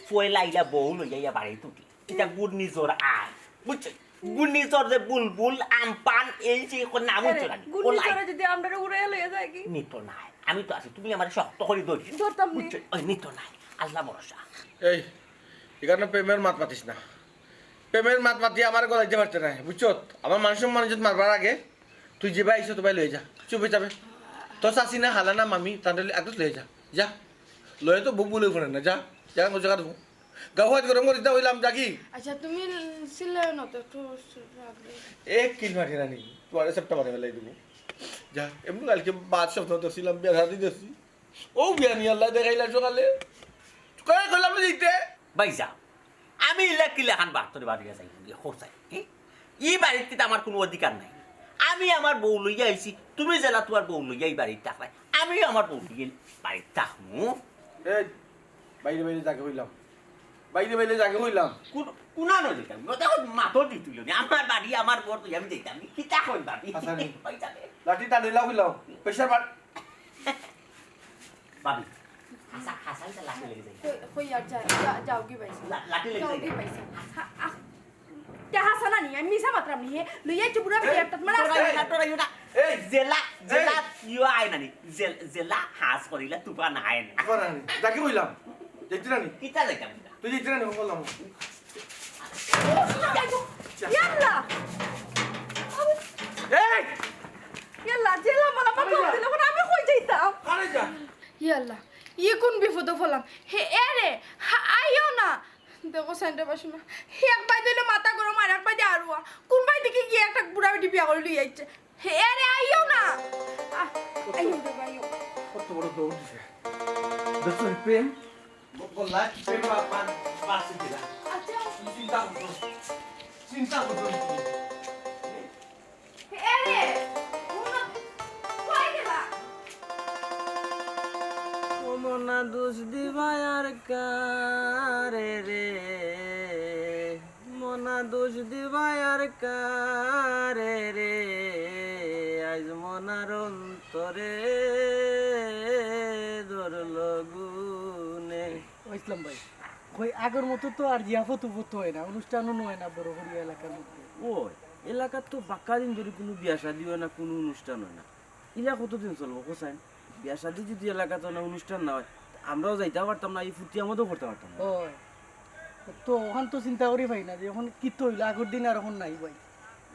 পয়লা আইলা বউ লইয়া ইয়া বাড়ি তুটি। ইটা ঘূর্ণিঝড় আয়, বুঝছো? ঘূর্ণিঝড় যে বুলবুল, আমপান, এই সেই কোন নাম হইতো না। ঘূর্ণিঝড়ে যদি আমরারে উড়াইয়া লইয়া যায় কি? নিত নাই, আমি তো আছি, তুমি আমারে শক্ত করি ধরিও। ধরতাম নি। বুঝছো? ওই নিত নাই, আল্লাহ ভরসা। এই, এখানে প্রেমের মাত মাতিস না। প্রেমের মাত মাতি আমার গলাইতে পারতে নাই, বুঝছো? আমার মান সম্মান ইজ্জত মারবার আগে তুই যে ভাই আইছো, তো ভাই লয়ে যা, চুপ হয়ে যাবে। তোর চাচি না, খালা না, মামি, তাহলে একটু লয়ে যা, যা। লয়ে তো বুক বুলে ফোনে না, যা, যা, জায়গা দেবো। গাওয়াত গরম করি দিতা হইলাম, যা কি? আচ্ছা, তুমি চিল্লায় না তো, একটু রাখবে। এক কিল মারি রানি, তোমার সবটা মারি ফেলাই দেবো। যা, এমনি কালকে বাদ সব তো ছিলাম, বেড়া দিয়ে দিছি। ও বিয়ানি আল্লাহ দেখাইলা সকালে। কয়ে কইলাম না দিতে। ভাইজা, আমি ইলা কিলা খান বাহাত্তর বাড়িয়া যাই, গিয়া খোঁচাই। ই বাড়িত কিতা আমার কোনো অধিকার নাই? আমি আমার বউ লইয়া আইছি, তুমি যেলা তোমার বউ লইয়া ই বাড়িত থাকবায়, আমিও আমার বউ লইয়া বাড়িত থাকমু। এই, বাইরে বাইরে যাকে কইলাম, বাইরে বাইরে যাকে কইলাম। কোন, কোনা নয় যেতাম? ও দেখো মাথো দি তুলো নি। আমার বাড়ি, আমার ঘর, তুই আমি যেতাম। কিতা কই বাড়ি? আচ্ছা রে। ভাইজা রে। লাঠি টানিলাও কইলাম। প্রেশার বাড়। ভাবি, হাসা, হাসা ইটা লাঠি লেগে যায়। কই, কই আর যা-, যা-, যাও কি ভাই? লা-, লাঠি লেগে যাও যায়। কি ভাই? হা-, আহ, তে হাসা না নি, আমি মিছা মাতরাম নি, হে? লইয়া আইছে বুড়া বেটি এই, একটা, মানে, তোরা আস্তে ইউ না, তোরা ইউ না। এই, জেলা, এই। জেলা, ইউ আয় না নি। জেল-, জেলা হাস করিলে তুফান আয় না। তুফান আয় না। যাকে কইলাম, যাইতে না নি? কিতা যাইতাম না? তুই যাইতে না নি, বললাম। ইয়াল্লা! এই! ইয়াল্লা, জেলা মালা পাতা আরে যা। দিলে, এখন আমি কই যাইতাম? আরে যা। ইয়াল্লা, ই কোন বিপদো পড়লাম? হে, এ রে, হা, আইও না। দেখো, সেন্টার বাসু না। হে এক ভাই দিলে মাথা গরম, আর এক ভাই দিয়ে আরুয়া। কোন ভাই দেখি গিয়া একটা বুড়া বেটি বিয়া করি লই আইছে। হে, এ রে, আইও না। আহ, আইও রে, আইও। কত বড় দৌড় দিছে। দেখছো, প্রেম? ব-, বললা, প্রেম বা-, বা-, বাঁচে কিনা? আচ্ছা। তুমি চিন্তা করছো। চিন্তা করছো তুমি। এরে, উনো, কই গেলা? ও মনা দোষ দিবায় আর কারে রে, মনা দোষ দিবায় আর কারে রে, আইজ মনার অন্তরে ধরল গুনে। ও ইসলাম ভাই, কই আগর মতো তো আর জিয়াফত উফত হয় না, অনুষ্ঠানও হয় না বড় করিয়া এলাকার মধ্যে। ও, এলাকাত তো বাক্কা দিন ধরি কুনু বিয়া শাদি হয় না, কুনু অনুষ্ঠান হয় না। ইলা কতদিন চলবো, হোসাইন? বিয়া শাদি যদি এলাকাত হয় না, অনুষ্ঠান না হয়, আমরাও যাইতাম পারতাম না, ই ফুর্তি আমোদও করতাম পারতাম না। ওই, তো অখান তো চিন্তা করি পাই না যে অখন কিতা অইলো, আগর দিন আর অখন নাই ভাই।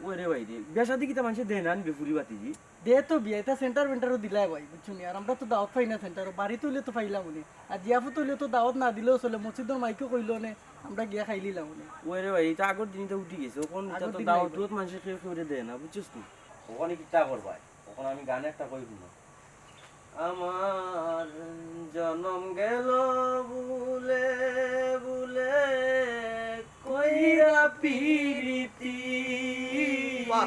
ওরে ভাই রে, বিয়া শাদি কিতা মানষে দেয় না নি বে ফুরি বাতিজি? দে তো বিয়া, ইতা সেন্টার-মেন্টারও দিলায় ভাই, বুঝছো নি? আর আমরা তো দাওয়াত পাই না সেন্টারো, বাড়িত অইলে তো পাইলাম অনে। আর জিয়াফত অইলে তো দাওয়াত না দিলেও চলে, মসজিদর মাইকও কইলো অনে, আমরা গিয়া খাইলিলাম অনে। ওরে ভাই, ইতা আগর দিন ইতা উঠি গেছে, অখন ইতা আগর তো দিন নাই দাওয়াত ভাই। দুয়াত মানষে কেউ কেউরে দেয় না, বুঝছস তুই? অখানে কিতা করবায়? অখন আমি গান একটা কই হুনো। আমার জনম গেল ভুলে ভুলে কইরা পিরিতি। বাহ।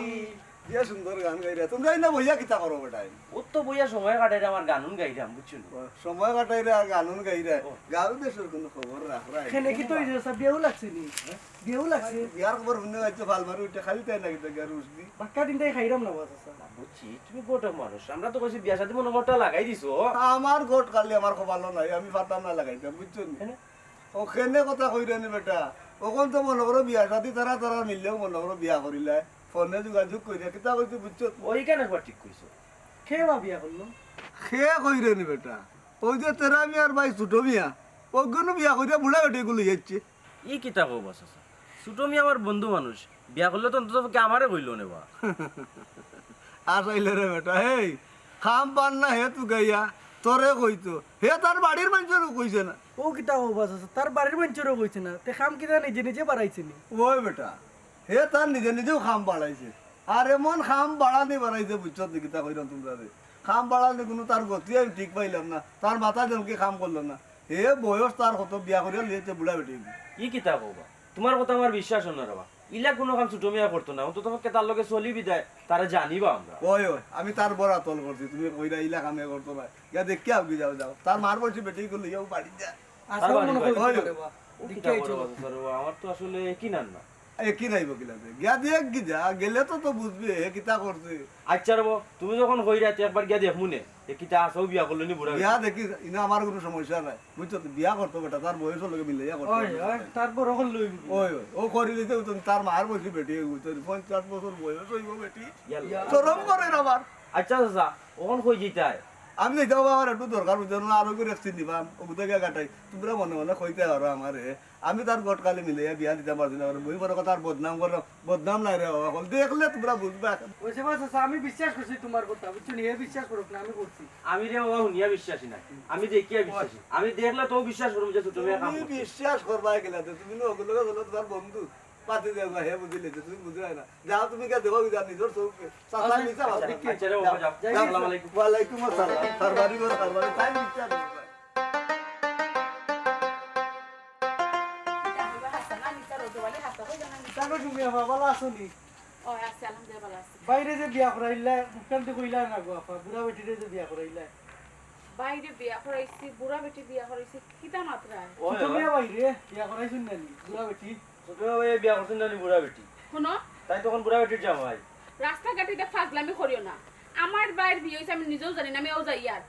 যে সুন্দর গান গাইরা। তুমরা ইলা বইয়া কিতা করো বেটাইন? ও তো বইয়া সময় কাটাইরা, আমার গানুন গাইরাম, বুঝছো নি? ও, সময় কাটাইরা আর গানুন গাইরা। ও। গাঁও দেশর কুনু খবর রাখরায় নি। কেনে কিতা অইছে চাচা, বিয়াও লাগছে নি? হ্যাঁ? বিয়াও লাগছে? বিয়ার খবর হুনলে অইছে ফাল মারি উঠে খালি তাই নাকি তো গের উঠবি। বাক্কা দিনটাই খাইরাম না বা চাচা। বুঝছি, তুমি ঘটক মানুষ। আমরা তো কইছি বিয়া শাদি মনে মনটা লাগাই দিছো। আমার ঘট খালি আমার কপালো নাই, আমি ফাতা না লাগাইতাম, বুঝছো নি? কেনে? ও কেনে কথা কইরে নি বেটা। অখন তো মনে করো বিয়া শাদি তারা তারা মিললেও মনে করো বিয়া করিলায়। ফোনে যোগাযোগ করিয়া কিতা কইছে বুঝছো? ওইখানে একবার ঠিক কইছো। কে বা বিয়া করলো? কে কইরে নি বেটা? ওই যে তেরা মিয়ার ভাই ছোট মিয়া, ওগুলো বিয়া করিয়া বুড়া বেটি গুলো যাচ্ছে। ই কিতা কও বা চাচা? ছোট মিয়া আমার বন্ধু মানুষ, বিয়া করলে তো অন্তত পক্ষে আমারে কইলো নে বা। আসাইলে রে বেটা, এই কাম পার না হে তুকাইয়া তোরে কইতো, হে তার বাড়ির মানুষেরও কইছে না। ও কিতা কও বা চাচা, তার বাড়ির মানুষেরও কইছে না, তে কাম কিতা নিজে নিজে বাড়াইছে নি? ওই বেটা, হে তার নিজে নিজেও কাম বাড়াইছে। আর এমন কাম বাড়ানি বাড়াইছে, বুঝছো নি কিতা কইরাম তুমরারে? কাম বাড়ানি কুনু তার গতি আমি ঠিক পাইলাম না। তার মাথা যেমন কি কাম করলো না। হে বয়স তার কত, বিয়া করিয়া লিয়েছে বুড়া বেটি। ই কিতা কও বা? তুমার কথা আমার বিশ্বাস অয় না রে বা। ইলা কুনু কাম ছোট মিয়া করতো না। অন্তত পক্ষে তার লগে চলি বিদায়, তারে জানিবা আমরা। ওই, ওই, আমি তার বড় আতল করছি। তুমি কইরা ইলা কামে করতো না। গিয়া দেখিয়া আউগি যাও, যাও। তার মার বয়সী বেটি গুলো ইয়াও বাড়ি যা। আচ্ছা, তার বাড়ি মনে কই? করো ওই। রে বা। ও কিতা দেখিয়া বড় আইছো। কথা রে বা, আমার তো আসলে একই নাম না। এ কি নাই বকিলা দে? গিয়া দেখ কি যা, গেলে তো তো বুঝবি, হে কিতা করছে। আচ্ছা রে বা, তুমি যখন কইরায়, তে একবার গিয়া দেখমু নে। এ কিতা আছাও বিয়া করলো নি বুড়া বিয়া বেটি? দেখি, ইনো আমার কুনু সমস্যা নাই। বুঝছো তো, বিয়া করতো বেটা, তার বয়সর লগে মিলাইয়া করতো ওই, বেটা। ওই, তার বড় হল লইব। ওই, ওই, ও করি দিতে হইতো, তার মার বয়সী বেটি, বুঝছো তো, পঞ্চাশ বছর বয়স অইবো বেটি। ইয়াল্লা। শরম করে না আমার। আচ্ছা, চাচা, অখন কই যাইতায়? আমি যাইতাম বাবা, আমার একটু দরকার, বুঝছো না, আরো করে একদিন নিবাম, ও কোথায় গিয়া কাটাই। তুমরা মনে মনে কইতায় পারো আমারে, আমি তার ঘটকালি মিলাইয়া বিয়া দিতাম পারছি না, মুই বড় কথা আর বদনাম করলাম, বদনাম নাই রে বাবা, হল দেখলে তুমরা বুঝবা। ওইসে বা চাচা, আমি বিশ্বাস করছি তুমার কথা, বুঝছো নি? হে বিশ্বাস করুক না, আমি করছি। আমি রে বাবা হুনিয়া বিশ্বাসী নাই, আমি দেখিয়া বিশ্বাসী। আমি দেখলে তো বিশ্বাস করমু যে ছোট মিয়া কাম তুমি করছে। বিশ্বাস করবায় কিলা তে, তুমি না ওগুলোকে বলো তুমার বন্ধু, পাতি দেও না, হে বুঝিলে যে তুমি বুঝবায় না। যাও তুমি গিয়া দেখো গিয়া নিজর চউখে। চাচা, আচ্ছা, নিচে আচ্ছা, আচ্ছা রে বাবা, যাও। যাও। যাও। আসসালামু আলাইকুম। ওয়ালাইকুম আসসালাম। কারবারি করো, কারবারি। তাই নিচে আনো। তারপর তুমি বাবা, ভালো আছো নি? ও, আছি, আলহামদুলিল্লাহ, ভালো আছি। বাইরে যে বিয়া করাইলা, মুখখান তো কইলা না গো আফা, বুড়া বেটিরে যে বিয়া করাইলা। বাইরে বিয়া করাইছি, বুড়া বেটি বিয়া করাইছি, কিতা মাতরায়? ও, ছোট মিয়া বাইরে বিয়া করাইছইন না নি, বুড়া বেটি? ছোট মিয়া ভাই বিয়া করছইন না নি বুড়া বেটি? হুনো। তাইন তখন বুড়া বেটির জামাই। রাস্তাঘাটে ইতা ফাজলামি করিও না। আমার ভাইর বিয়া অইছে, আমি নিজেও জানি না, আমি অউ যাইয়ার।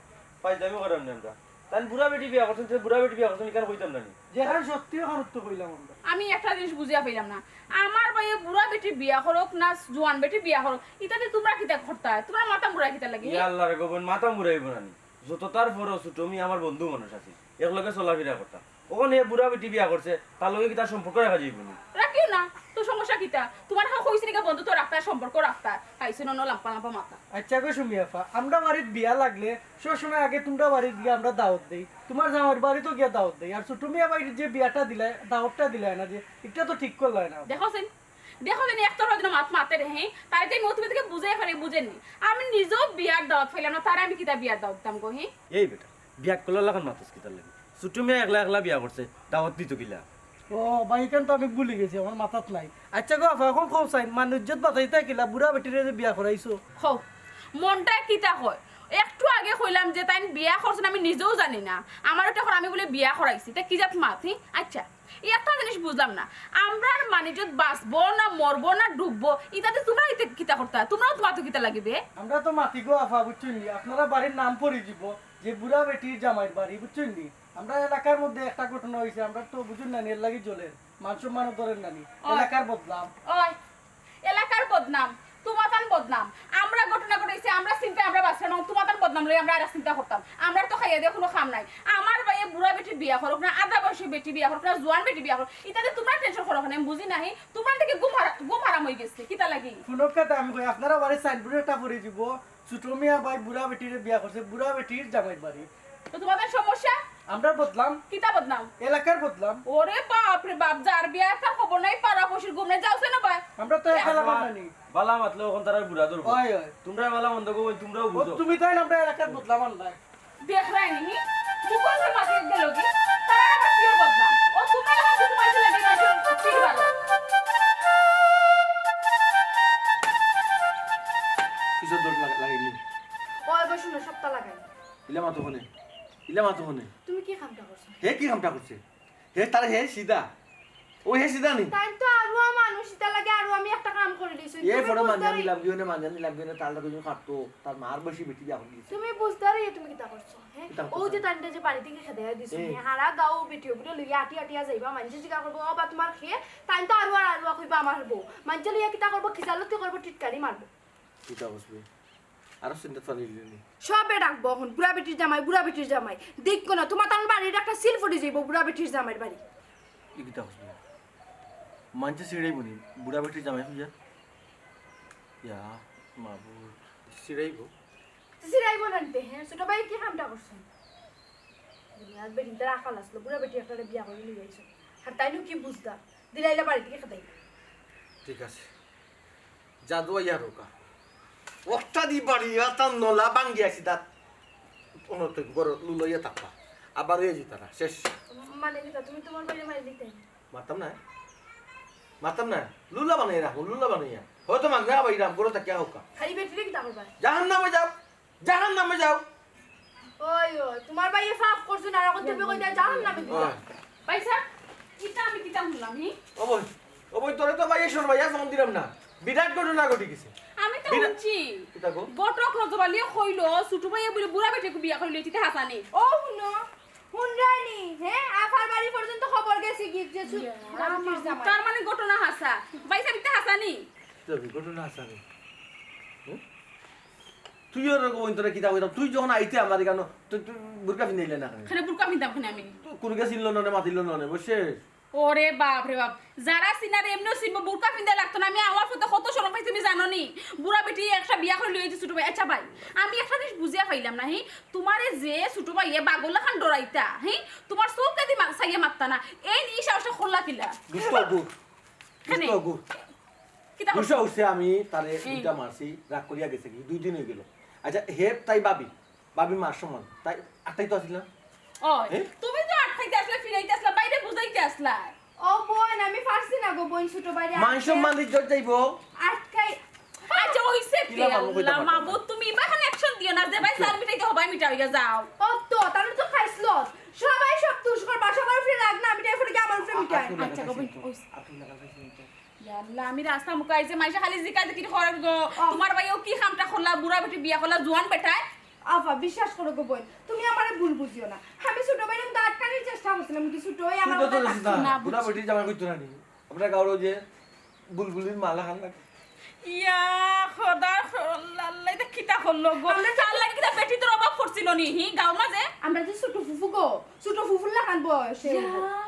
ফাজলামি করাম না আমরা। তাইন বুড়া বেটি বিয়া করছইন, তে বুড়া বেটি বিয়া করছইন, ইখান কইতাম না নি? যেখান সত্যি, ওখান তো কইলাম আমরা। আমি একটা জিনিস বুঝিয়া পাইলাম না, আমার ভাইয়ে বুড়া বেটি বিয়া করুক না জোয়ান বেটি বিয়া করুক, ইতাতে তুমরা কিতা করতায়? তুমরার মাথা মুড়ায় কিতার লাগি? ইয়া আল্লাহ রে গো বইন, মাথা মুড়াইবো না নি? যত তার পরও ছোট মিয়া আমার বন্ধু মানুষ আছিল, একলগে চলাফিরা করতাম। অখন হে বুড়া বেটি বিয়া করছে, তার লগে কিতা সম্পর্ক রাখা যাইবো নি? রাখিও না, তো সমস্যা কিতা? তুমারে কেউ কইছে নি গি বন্ধুত্ব রাখতায়, সম্পর্ক রাখতায়? পাইছো না, লাম্পা লাম্পা মাথা। আচ্ছা গো সুমি আফা, আমরা বাড়িত বিয়া লাগলে সবসময় আগে তুমরা বাড়িত গিয়া আমরা দাওয়াত দেই, তুমার জামাইর বাড়িত গিয়া দাওয়াত দেই। আর ছোট মিয়া ভাইর যে বিয়াটা দিলায়, দাওয়াতটা দিলায় না যে, ইটা তো ঠিক করলায় না। দেখো সেন, দেখো যেন একতরফা যেন মাত মাতে রে, হে? তারে যে মুখ থেকে বুঝাই পারে, বুঝেননি। আমি নিজেও বিয়ার দাওয়াত পাইলাম না, তারে আমি কিতা বিয়ার দাওয়াত দিতাম গো, হে? এই বেটা, বিয়া করলে লাখান মাতস কিতার লাগি? ছোট মিয়া একলা একলা বিয়া করছে, দাওয়াত দিত কিলা? ও ভাই, ইখান তো আমি ভুলি গেছি, আমার মাথাত নাই। আচ্ছা গো আফা, অখন কও চাইন, মান ইজ্জত বাঁচাইতায় কিলা, বুড়া বেটিরে যে বিয়া করাইছো? কও, মনটায় কিতা কয়? একটু আগে কইলাম যে তাইন বিয়া করছইন, আমি নিজেও জানি না। আমারে তো কর আমি বুলে বিয়া করাইছি, তে কি জাত মাত, হি? আচ্ছা, এই একটা জিনিস বুঝলাম না, আমরার মান ইজ্জত বাঁচবো না মরবো না ডুববো, ইতাতে তুমরা ইতে কিতা করতায়? তুমরাও তো মাতো কিতা লাগিবে? আমরা তো মাতি গো আফা, বুঝছইন নি? আপনারা বাড়ির নাম পড়ি যিবো যে বুড়া বেটির জামাইর বাড়ি, বুঝছইন নি? আমরা এলাকার মধ্যে একটা ঘটনা অইছে, আমরা তো বুঝইন না নি, এর লাগি জ্বলের, মান সম্মানও ধরের না নি, ওই। এলাকার বদনাম। ওই, এলাকার বদনাম, তুমাতান বদনাম। আমরা ঘটনা ঘটাইছি, আমরা চিন্তা আমরা বাঁচলাম, তুমাতান বদনাম লই আমরা আর চিন্তা করতাম। আমরা তো খাইয়া দিয়া কুনু কাম নাই। আমার ভাইয়ে বুড়া বেটি বিয়া করুক না, আধা বয়সী বেটি বিয়া করুক না, জোয়ান বেটি বিয়া করুক, ইতাতে তুমরা টেনশন করো কেনে? আমি বুঝি নাহি, তুমরার দেখি ঘুম হারা-, ঘুম হারাম অই গেছে, কিতা লাগি? হুনউক্কা তে আমি কই, আপনারা বাড়ির সাইনবোর্ডে একটা পড়ি যিবো, ছোট মিয়া ভাই বুড়া বেটিরে বিয়া করছে, বুড়া বেটির জামাইর বাড়ি। তো তুমাতান সমস্যা? আমরার বদনাম। কিতা বদনাম? এলাকার বদনাম। ওরে বাপ রে বাপ, যার বিয়ার তার খবর নাই, পাড়া পড়শির ঘুম নাই, যাও সেন ভাই। আমরা তো এক এলাকার নানি। বালা মাতলে অখন তারার বুড়া ধরবো। ওই, ওই। তুমরা বালা মন্দ কও, তুমরাও ও, বুঝো। তুমি তাইন আমরার এলাকার বদনাম আনলায়। দেখরায় নি, মুখর উপরে মাটি গেল কি? তারার আবার কিওর বদনাম? ও তুমরা এখন কিছু মাইতে লাগে না, যে পীর বারো। ইলা মাতো কেনে? ইলা মাতো কেনে? তুমি কি কামটা করছো? হে কি কামটা করছে? হে তার হে সিধা। ও হে সিধা নি? তাই তো আরো মানুষ, ইতা লাগে আরো আমি একটা কাম করে দিছি। এ ফটো মানজানি লাভ গিয়ে না, মানজানি লাভ গিয়ে না, তার লাগে কাটতো, তার মার বসি বেটি বিয়া করে দিছে। তুমি বুঝদার ইয়া তুমি কিতা করছো? হ্যাঁ? কিতা ও যে তাইনটা যে বাড়ি থেকে খেদাইয়া দিছো, হ্যাঁ, হারা গাঁও বেটি ওগুলো লইয়া আটি আটি যাইবা, মানুষে জিজ্ঞাসা করবো, "ও বা তোমার খেয়ে?" তাই তো আরো আর আরো কইবা আমার বউ। মানুষে লইয়া কিতা করবো, খিজালতি করবো, টিটকারি মারবো। কিতা বুঝবে? আরো চিন্তা তো নিলি নি। সবে ডাকবো এখন, বুড়া বেটির জামাই, বুড়া বেটির জামাই। দেখো না, তোমার তার বাড়ির একটা সিল পড়ে যাইবো বুড়া বেটির জামাইর বাড়ি। ই কিতা বুঝবে? মানছে সিঁড়াই বনি, বুড়া বেটির জামাই হইয়া। ইয়া, মাবুদ। সিঁড়াইবো? তো সিরাইবো নানতে, হ্যাঁ? ছোট ভাই কি কামটা করছেন? দুনিয়ার বেটিন তার আকাল আসলো, বুড়া বেটি একটা বিয়া করে নিয়ে আইছো। আর তাই নু কি বুঝতা? দিলাইলা বাড়ি থেকে খেদাই। ঠিক আছে। জাদু আইয়া রোকা। ওটা দি বাড়ি, তার নলা ভাঙ্গি আছি দাঁত। অনর তো ঘর লুলাইয়া থাকবা। আবার হয়ে যেত না, শেষ। মানে কিতা, তুমি তোমার বাইরে মারি দিতে? মারতাম না। মারতাম না। লুলা বানাই রাখো, লুলা বানাইয়া। হয়তো মাঝে আবার ইরাম করে তাকে হোকা। খালি বেটিরে কিতা করবা? জাহান নামে যাও। জাহান নামে যাও। ওই, ওই, তোমার ভাইয়ে পাপ করছে না, এখন তুমি কইতা জাহান নামে দিবা। ওই। ভাইসাব, ইটা আমি কিতা শুনলাম, হি? ও বই, ও বই, তোরে তো ভাইয়ে শোন ভাইয়া ফোন দিলাম না। বিরাট ঘটনা ঘটি গেছে। আমি তো বিরা- শুনছি। কিতা গো? ঘটক রজবালিয়ে কইলো, ছোট ভাইয়ে বুলে বুড়া বেটিরে বিয়া করিলো, ইতা হাছানি। ও হুনো, হুনরানি, হ্যাঁ? আফার বাড়ি পর্যন্ত খবর গেছে কি যে সু-, বুড়া বেটির জামাই। তার মানে ঘটনা হাছা। ভাইসাব, ইতা হাছানি। কিতা গো, ঘটনা হাছানি। হুম? তুই ওর রকম তোরা কিতা কইতাম? তুই যখন আইতে আমার এখানে, তুই, তুই বুরকা পিন্ধাইলে না কেনে? এখানে বুরকা পিন্ধাম কেনে আমি? তো কুরুকে চিনলো না, মাতিল না, বসে। ওরে বাপ রে বাপ, যারা চিনার এমনিও চিনবো, বুরকা পিন্দা লাগতো না। আমি আমার পথে কত শরম পাই, তুমি জানো নি? বুড়া বেটি একটা বিয়া করে লইয়া ছোট ভাই। আচ্ছা ভাই, আমি একটা জিনিস বুঝিয়া পাইলাম না, হি? তোমারে যে ছোট ভাইয়ে বাগর লাখান ডরাইতা, হি? তোমার চোখ কাদি মা-, চাইয়া মারতা না। এই নি সাহসটা করলা কিলা? দুষ্ট অগুর। কেনে? দুষ্ট অগুর। কিতা দুষ্ট করছো? উঠছে আমি তারে হুম। দুইটা মারছি, রাগ করিয়া গেছে কি? দুই দিন হয়ে গেল। আচ্ছা, হে তাই ভাবি, ভাবি মার সমান। তাই আটকাই তো আসিল না? ওই, এ? তুমি তো আটকাইতে আসলা, ফিরাইতে আসলা, বাইরে বুঝাইতে আসলা। ও বোন, আমি পারছি না গো বোন, ছোট ভাইরে মান সম্মান ইজ্জত যাইবো। আটকাই। আচ্ছা, ওইছে কি? কিলা ভালো কইতে আল্লাহ পারতাম না। মাবুদ, তুমি ইবা খানে action দিও না, যে ভাই সার মিটাইতে হবাই মিটাও, ইয়া যাও। ও তো, তাহলে তো খাইছলো। সবাই সব তুষ করবা, সবার উপরে রাগ না, আমি তাই ফোনে আমার উপরে মিটাই। আটকাই আচ্ছা, গো বোন, লাগাইছি ওই। আটকাই লাগাইছি। ইয়া আল্লাহ, আমি রাস্তা মুখে আইছে, মাইশা খালি জিকাইতে কি খরচ গো? তোমার ভাইও কি কামটা করলা, বুড়া বেটি বিয়া করলা, জোয়ান বেটায়? আফা, বিশ্বাস করো গো বোন, তুমি আমারে ভুল বুঝিও না। আমি ছোট ভাইরে কিন্তু আটকানির চেষ্টা করছিলাম, কিন্তু ছোট ভাই আমার তুই তো কথা ধরছিস রাখছে না, না। বুড়া বেটি জামাই করতো না নি। আমরা গাঁওর ওই যে বুলবুলির মালা খান লাগে। ইয়া খোদা, আল্লাহ, ইতা কিতা করলো গো? আল্লাহ, কিতা বেটি তোর অভাব পড়ছিল নি, হি, গাঁওর মাঝে? আমরা যে ছোট ফুফু গো, ছোট ফুফুর লাখান বয়সে। ইয়া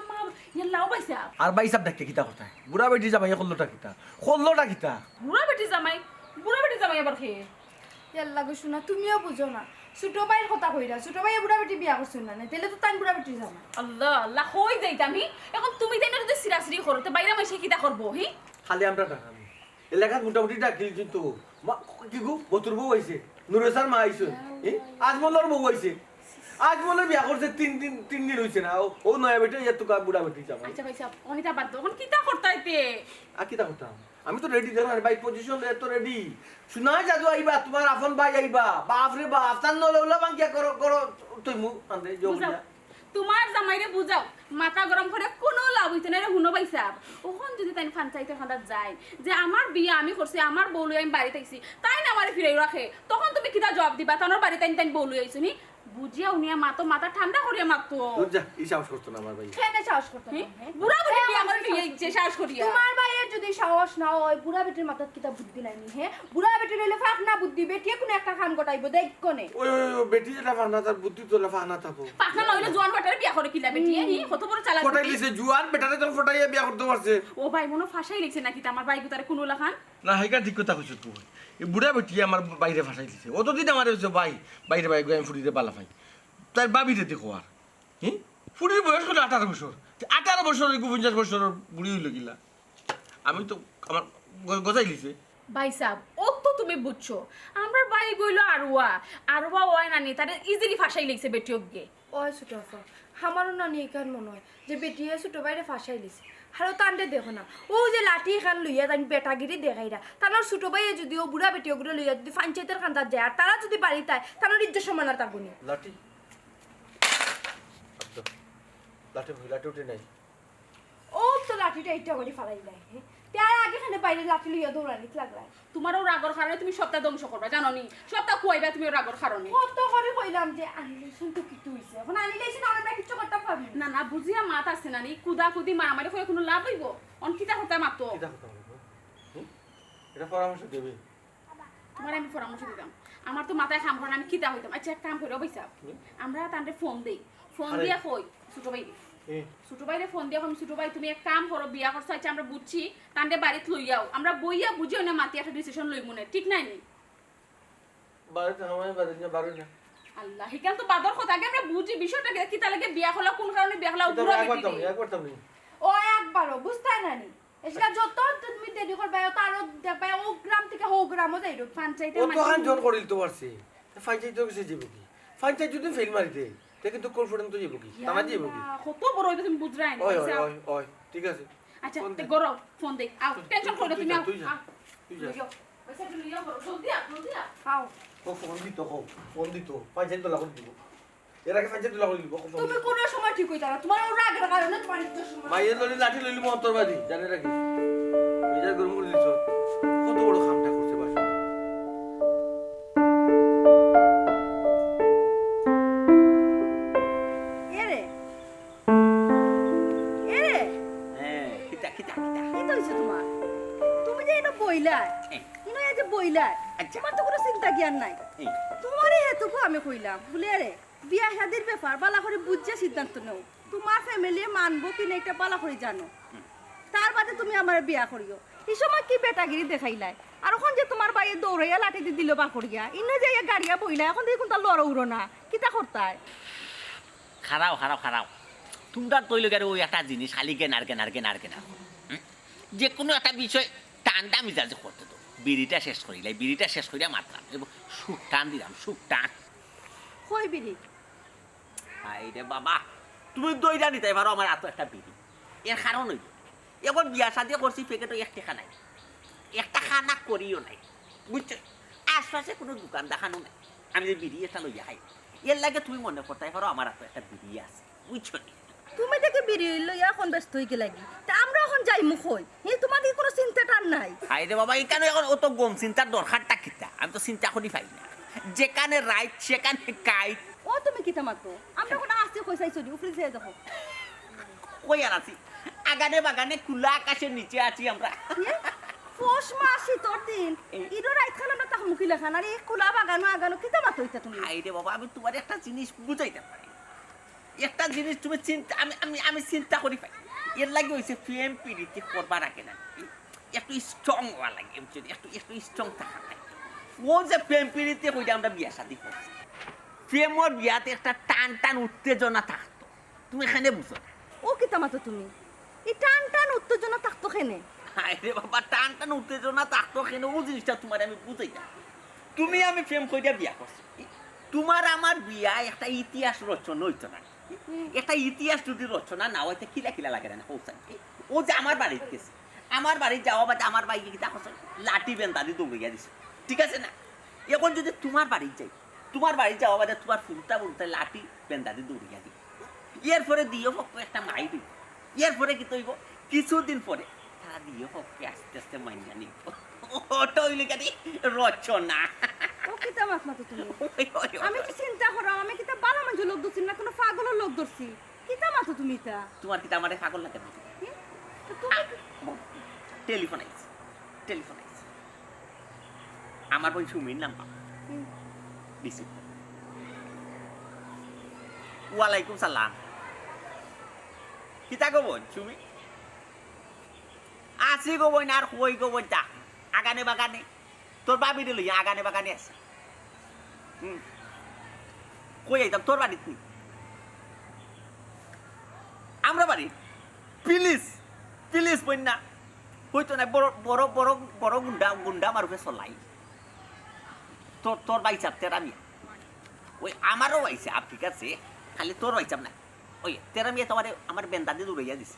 মা, ইয়া লাও পাইছা। আর ভাই সাহেব দেখতে কিতা কথা? বুড়া বেটি জামাই করলোটা কিতা? করলোটা কিতা? বুড়া বেটি জামাই, বুড়া বেটি জামাই আবার কে? ইয়াল্লা গো শোনা, তুমিও বুঝো না। ছোট ভাইর কথা কইরা, ছোট ভাইয়ে বুড়া বেটি বিয়া করছইন না, তাইলে তো তাই বুড়া বেটির জামাই। আল্লাহ, আল্লাহ, কই যাইতাম হি? এখন তুমি তাই না যদি সিরাসিরি করো, তো বাইরে মাইশে কিতা করবো, হি? খালি আমরা ডাকামি। এলাকাত মোটামুটি ডাকিল কিন্তু মা, কি গো, বতুর বউ আইছে, নুরেসার মা আইছে, এ? আজমলর বউ আইছে। আজমলে বিয়া করছে তিন দিন, তিন দিন হইছে না। ও, ও নয়া বেটি, ইয়া তো বুড়া বেটি জামাই। আচ্ছা ভাই সাহেব, অনিতা বাদ দাও, এখন কিতা করতাইতে? আর কিতা করতাম? আমি তো রেডি, দেখো না, ভাই পজিশন এত রেডি। শোনা জাদু আইবা, তোমার আফন ভাই আইবা, বাপ রে বাপ, তার নলে উলা ভাঙ্গিয়া করো, করো, তুই মুখ আনতে যাও বুঝাও, বুঝা। তোমার জামাইরে বুঝাও, মাথা গরম করে কোনো লাভ হইতে না রে, হুনো ভাই সাহেব। ওখান যদি তাই পঞ্চায়েতের খান্দাত যায় যে আমার বিয়া আমি করছি, আমার বউ লই আমি বাড়িত আইছি, তাই না আমারে ফিরাই রাখে, তখন তুমি কিতা জবাব দিবা? তানোর বাড়িত তাই তাই বউ লই আইছো নি? বুঝিয়া উনিয়া মাতো, মাথা ঠান্ডা করিয়া মাতো। তোর যা, এই সাহস করতো না আমার ভাই। কেন সাহস করতে হি? না, হ্যাঁ? বুড়া বেটি হ্যাঁ, বিয়া করে আমার লই আইছে সাহস করিয়া। তোমার ভাইয়ের যদি সাহস না হয়, বুড়া বেটির মাথাত কিতা বুদ্ধি নাই নি, হ্যাঁ? বুড়া বেটি লইলে ফাঁক না বুদ্ধি, বেটিয়ে কোনো একটা কাম গটাইবো, দেখ কোনে। ওই, ওই, ওই, বেটি যেটা ফানা, তার বুদ্ধি তো ফানা থাকো। পাকনা না হইলে জোয়ান বেটারে বিয়া করে কিলা বেটিয়ে, হি? কত বড় চালাক ফটাই বেটি। দিছে, জুয়ান বেটারে তো ফটাইয়া বিয়া করতে পারছে। ও ভাই, মনো ফাঁসাই লিখছে নাকি তা আমার ভাই গুতারে কোনো লাখান? না, হাইকা ঠিক কথা কইছো তুই। এই বুড়া বেটি আমার বাইরে ফাঁসাই দিছে। অতদিন আমার হইছে ভাই, বাইরে ভাই গো, আমি ফুড়িরে বালা পাই। তার বাবিরে দেখো আর। হি? ফুড়ির বয়স হলো আঠারো বছর। তে আঠারো বছর, এগু পঞ্চাশ বছর বুড়ি হইল কিলা? আমি তো আমার গ-, গজাই লিছে। ভাই সাহেব, ও তো তুমি বুঝছো, আমরা ভাই গইলো আরুয়া, আরুয়া ওয়াই নানি, তারে ইজিলি ফাঁসাই লিখছে বেটি অগে। ওই ছোট আপা, আমারও নানি ইখান মনো অয় যে বেটিয়ে ছোট ভাইরে ফাঁসাইলিছে। আরো তানরে দেখো না, অউ যে লাঠি ইখান লইয়া তাইন বেটাগিরি দেখাইরা, তানর ছোট ভাইয়ে যুদি অউ বুড়া বেটি অগুরে লইয়া যুদি পঞ্চায়েতর কান্দাত যায়, আর তারা যুদি বাড়িত আয়, তানর ইজ্জত সম্মান আর থাকবো নি। লাঠি? আচ্ছা, লাঠি, লাঠি উঠে নাই। অউ তো লাঠিটা ইটা করি ফালাইলাই, হে? তে আর আগে কেনে বাইরে লাঠি লইয়া দৌড়ানিত লাগলাই। তুমার অউ রাগর কারণে তুমি সবটা ধ্বংস করবা, জানো নি? সবটা খুয়াইবা তুমি অউ রাগর কারণে। কত করি কইলাম যে আনিলেছইন তো কিতা অইছে, অখন আনিলেছইন আর আমরা কিচ্ছু করতাম পারমু না। না, না, বুঝিয়া মাত আছে না নি, কুদাকুদি মারামারি করি কুনু লাভ অইবো? অন কিতা কথা মাতো? কিতা কথা বলবো? হুম? এটা পরামর্শ দেবে। তুমারে আমি পরামর্শ দিতাম, আমার তো মাথায় কাম করে না, আমি কিতা কইতাম। আচ্ছা, এক কাম করি, ও ভাই সাহেব, হুম? আমরা তানরে ফোন দেই, ফোন আরে। দিয়া কই, ছোট ভাই, এ। ছোট ভাইরে ফোন দিয়া কই, "ছোট ভাই, তুমি এক কাম করো, বিয়া করছো, আচ্ছা, আমরা বুঝছি, তানরে বাড়িত লইয়াও, আমরা বইয়া বুঝিয়া অনে মাতিয়া একটা decision লইমুনে, ঠিক নায় নি?" বাড়িত আমার বাড়িত না, বাড়ি না। আল্লাহ, ইখান তো বাদর কথা, আগে আমরা বুঝি বিষয়টা কিতা, কিতা লাগি বিয়া করলা, কুন কারণে বিয়া করলা, অগুরে একবার বেটি তো আমি, রে। একবার তো আমি। ও একবারও বুঝতায় না নি। এটা যত তুমি দেরি করবায়, অত আরো দেখবায়, অউ গ্রাম থাকি হউ গ্রামো যাইরো, পঞ্চায়েতর অত মাঝে হান জন করিল তো পারছে। পঞ্চায়েত তো গেছে যাইবো কি? পঞ্চায়েত যদি ফেল মারি দেয়, তে কিন্তু confidence তো যাইবো কি? ইয়া থানা যাইবো কি? আল্লাহ, কত বড় অইবে তুমি বুঝরায় নি, ওই, ওই, আচ্ছা। ওই, ওই, ঠিক আছে। আচ্ছা, ফোন তে দে। করো, ফোন দে। আও, তুই, tension তুই, করো না তুই তুমি, যা, আও, তুই যা, আও। তুই যা। লইও। আচ্ছা, একটু লইও করো, জলদি আও, জলদি আও। আও। ও ফোন দিত, কও, ফোন দিত। পঞ্চায়েত তো লাগুন দিব। এর আগে পঞ্চায়েত তুলা করে দিব, কখন? তুমি কোনো সময় ঠিক অইতা না, তুমার অউ রাগর কারণে তুমার ইজ্জত সম্মান। মাইয়ের লড়ি লাঠি লইলি মহত্তর বাদী, জানে রাখি। মেজাজ গরম করে দিছ। কত বড় কামটা করছে বাসু। এরে, এরে। হ্যাঁ, কিতা, কিতা, কিতা? কিতা অইছে তুমার? তুমি যে ইনো বইলায়, হ্যাঁ। ইনো এই যে বইলায়, আচ্ছা। তুমার তো কোনো চিন্তা জ্ঞান নাই। হ্যাঁ। তুমারে হেতুকু আমি কইলাম, বুলে, "এরে, বিয়া শাদির ব্যাপার বালা করি বুঝিয়া সিদ্ধান্ত নেও। তুমার family মানবো কি না ইটা বালা করি জানো। তার বাদে তুমি আমারে বিয়া করিও।" ই সময় কি বেটাগিরি দেখাইলায়? আর অখন যে তুমার ভাইয়ে দৌড়াইয়া লাঠি দি দিল বার করিয়া, ইনো যাইয়া গাড়িয়া বইলায়, অখন দেখি কুনতা লড়ো উড়ো না, কিতা করতায়? খাড়াও, খাড়াও, খাড়াও। তুমরার তো অইলো গিয়া অউ একটা জিনিস, খালি গেনার, গেনার, গেনার, গেনার। হুম? যে কুনু একটা বিষয় ঠান্ডা মিজাজে করতে তো। বিড়িটা শেষ করিলাই, বিড়িটা শেষ করিয়া মাতরাম। এব-, সুখ টান দিরাম, সুখ টান। কই বিড়ি? হায় রে বাবা, তুমি ধইরা নিতায় পারো আমার আতো একটা বিড়ি। এর কারণ অইলো, অখন বিয়া শাদি করছি, প্যাকেটো এক টেকা নাই, একটা কানা কড়িও নাই, বুঝছো? আশপাশে কুনু দোকান দেখানো নাই, আমি যে বিড়ি একটা লইয়া খাই, এর লাগি তুমি মনে করতায় পারো আমার আতো একটা বিড়ি আছে, বুঝছো নি? তুমি দেখি বিড়ি লইয়া অখন ব্যস্ত অইগেলায় গি, তে আমরা অখন যাইমু কই? হে, তুমার কি কুনু চিন্তা টান নাই? হায় রে বাবা, ইখানো অখন অত গম চিন্তার দরকারটা কিতা? আমি তো চিন্তা করি পাই না। যেখানে রাইত সেখানে কাইত। ও তুমি কিতা মাতো? আমরা অখন আছি কই চাইছো নি? উপরে যেয়ে দেখো। কই আর আছি? আগানে বাগানে খোলা আকাশের নিচে আছি আমরা। হে? পৌষ মাস শীতর দিন। এই। ইনো রাইতখান আমরা থাকমু কিলাখান? আর ই খোলা বাগানো আগানো কিতা মাতো ইতা তুমি? হায় রে বাবা, আমি তুমারে একটা জিনিস বুঝাইতাম পারি। একটা জিনিস তুমি চিন্তা, আমি, আমি, আমি চিন্তা করি পাই। এর লাগি অইছে প্রেম পিরিতি করবার আগে না, একটু strong অওয়া লাগে, বুঝছো নি? একটু, একটু strong থাকা লাগে। অউ যে প্রেম পিরিতি কইরা আমরা বিয়া শাদি করছি, প্রেমর বিয়াত একটা টান টান উত্তেজনা থাকতো, তুমি কেনে বুঝো না? ও কিতা মাতো তুমি? ই টান টান উত্তেজনা থাকতো কেনে? আরে বাবা, টান টান উত্তেজনা থাকতো কেনে, অউ জিনিসটা তুমারে আমি বুঝাইতাম। তুমি আমি প্রেম করিয়া বিয়া করছি, তুমার আমার বিয়া একটা ইতিহাস রচনা অইতো না। হুম। একটা ইতিহাস যুদি রচনা না অইতো, কিলা কিলা লাগে না, কও চাই। অউ যে আমার বাড়িত গেছি, আমার বাড়িত যাওয়া বাদে আমার ভাইয়ে কিতা করছে, লাঠি বেন্দা দি দৌড়াইয়া দিছে, ঠিক আছে না? অখন যুদি তুমার বাড়িত যাই, তুমার বাড়িত যাওয়া বাদে তুমার ফুরুতা ফুরুতায় লাঠি বেন্দা দি দৌড়াইয়া দিবো, এরপরে দুইও পক্ষ একটা মাইর অইবো, এরপরে কিতা অইবো, কিছুদিন পরে তারা দুইও পক্ষে আস্তে আস্তে মানিয়া নিবো। অটা অইলো গিয়া রচনা। ও কিতা মাত মাতো তুমি? ওই, ওই, ওই, আমি ওই। তো চিন্তা করো, আমি কিতা বালা মানষর লগ ধরছি না কুনু পাগলর লগ ধরছি? কিতা মাতো তুমি ইতা? তুমার কিতা আমারে পাগল লাগে না? হুম? তো তুমি আ, টেলিফোন আইছে, টেলিফোন আইছে। আমার বইন সুমির নাম্বার। হুম। Receive কর। ওয়ালাইকুম সালাম। কিতা গো বইন সুমি? আছি গো বইন, আর কই গো বইন তা? আগানে বাগানে। তোর ভাবিরে লইয়া আগানে বাগানে আছি। হুম। কই আইতাম? তোর বাড়িত নি? আমরা বাড়ি? Please, please বইন না। অইতো না, বড়, বড়, বড়, বড় গুন্ডা, গুন্ডা আমার উপরে চলাই। তোর, তোর ভাইসাব তেরা মিয়া। ওই আমারও ভাইসাব, ঠিক আছে? খালি তোর অইতাম না। ওই, তেরা মিয়া তো আমারে, আমার বেন্দা দি দৌড়াইয়া দিছে।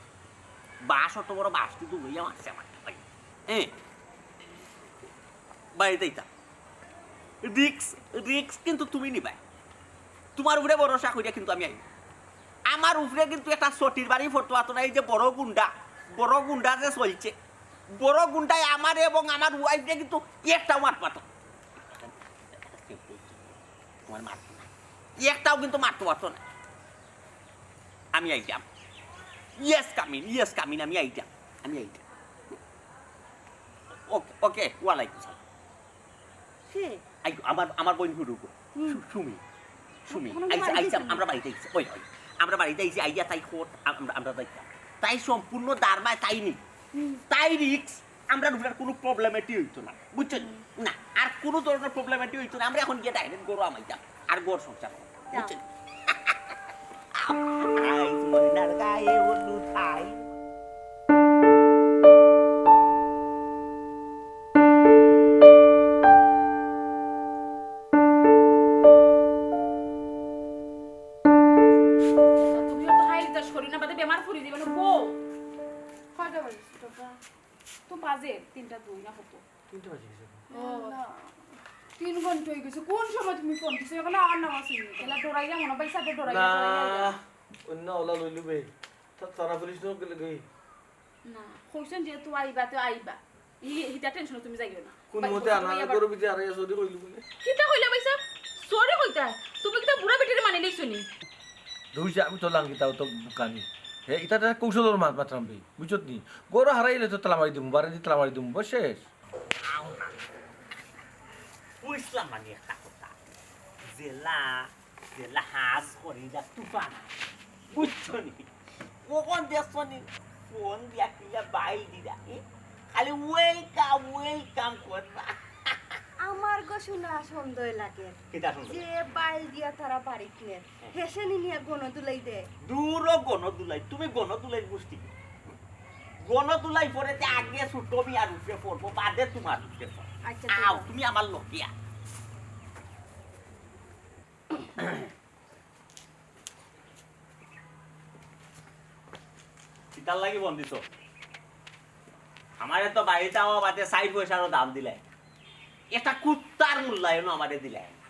বাঁশ, অত বড় বাঁশ দি দৌড়াইয়া মারছে আমার। ওই, এ, বাড়িত আইতাম। Risk, risk কিন্তু তুমি নিবায়। তুমার উপরে ভরসা করিয়া কিন্তু আমি আইমু। আমার উপরে কিন্তু একটা ছটির বাড়ি পড়তো পারতো না, এই যে বড় গুন্ডা, বড় গুন্ডা যে চলছে, বড় গুন্ডায় আমারে এবং আমার wife রে কিন্তু একটাও মারতো পারতো না। তুমার মারতো না। একটাও কিন্তু মারতো পারতো না। আমি আইতাম। Yes, come in, yes, come in, আমি আইতাম। আমি আইতাম। ওকে, ওকে, ওয়ালাইকুম সালাম। কে? আই, আমার, আমার বইন হুরু গো। হুম। সু-, সুমি। সুমি। আইসা, আইসা, আমরা বাড়িত আইছি। ওই, ওই। আমরা বাড়িত আইছি, আইয়া তাই খোট, আম-, আমরা, আমরা যাইতাম। তাই সম্পূর্ণ দারমায় তাই নি। হুম। তাই risk, আমরা ঢুকার কোনো problemএটি হইতো না। বুঝছেন? হুম। না, আর কোনো ধরনের problemএটি হইতো না। আমরা এখন গিয়া direct গরু আমাইতাম। আর গরু সংসার করতাম। যাও। বুঝছেন? আই, ময়নার গায়ে হলুদ আই। তুমিও তো হাই হুতাশ করি না, বাদে বেমার পড়ি যাইবা না, বউ। কয়টা বাজে, বাবা? তো বাজে তিনটা দুই না কত? তিনটা বাজে গেছে। ও, তিন ঘন্টা হয়ে গেছে। কোন সময় তুমি ফোন দিছো? এখন আর নাম আছে নি? এলা ডরাইয়া মনে হয়, বাইসা ডরাইয়া, না, ডরাইয়া। অন্য ওলা লইলু বে। তা-, তারা পুলিশ নক গেলে গই। না, কইছেন যেহেতু আইবা, তো আইবা। ই-, ইটা tension তুমি যাইও না। কোন মতে আনার গরু বিজে আরে sorry কইলু বলে। কিতা কইলা ভাই সাহেব? Sorry কইতা? তুমি কিতা বুড়া বেটিরে মানি লইছো নি? দুই যে আমি তো লাঙ্গি, তাও তো বুকানি। হে, ইটা তো কৌশলর মাত মাতরাম ভাই, বুঝছত নি? গরু হারাইলে তো তালা মারি দিমু, বাড়ি দি তালা মারি দিমু, বস শেষ। বুঝলাম আমি একটা কথা। জেলা জেলা হাজ করি যা তুফান। বুঝছো নি? কখন দেখছো নি? ফোন দিয়া কিয়া বাইল দিরা, এ? খালি welcome, welcome করবা। আমার গো শোনা সন্দেহ লাগে। কিতা সন্দেহ? যে বাইল দিয়া তারা বাড়িত নে, হ্যাঁ। হেসে নি নিয়া গণদুলাই দে। দূরও গণদুলাই, তুমি গণদুলাইর গোষ্ঠী। গণদুলাই পরে তে আগে ছোট মিয়ার উপরে পড়বো, বাদে তোমার উপরে পড়বো। আচ্ছা, ঠিক আও, আছে। তুমি আমার লগে আও। কিতার লাগি ফোন দিছো? আমারে তো বাড়িত আওয়া বাদে চাইর পয়সারও দাম দিলায় না। একটা কুত্তার মূল্যায়নও আমারে দিলায় না।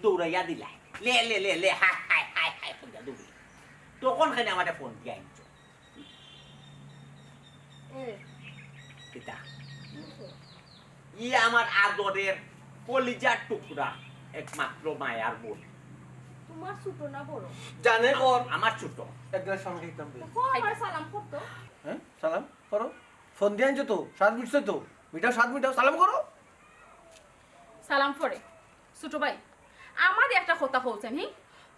দৌড়াইয়া দিলায়। লে, লে, লে, লে, হায়, হায়, হায়, হায়, কইয়া দৌড়ি। তখন কেনে আমারে ফোন দিয়া আইছো? এ। কিতা? কি হইছে? ই আমার আদরের কলিজার টুকরা, একমাত্র মায়ার বোন। তোমার ছোট না বড়? জানে কর। আমার ছোট। এক গ্লাস পানি খাইতাম বে। তো কও, আমার সালাম করতো। হ্যাঁ? সালাম করো। ফোন দিয়া আনছো তো, সাত মিনিট তো। মিটাও সাত মিনিট, সালাম করো। সালাম পরে। ছোট ভাই, আমারে একটা কথা কওছেন, হি?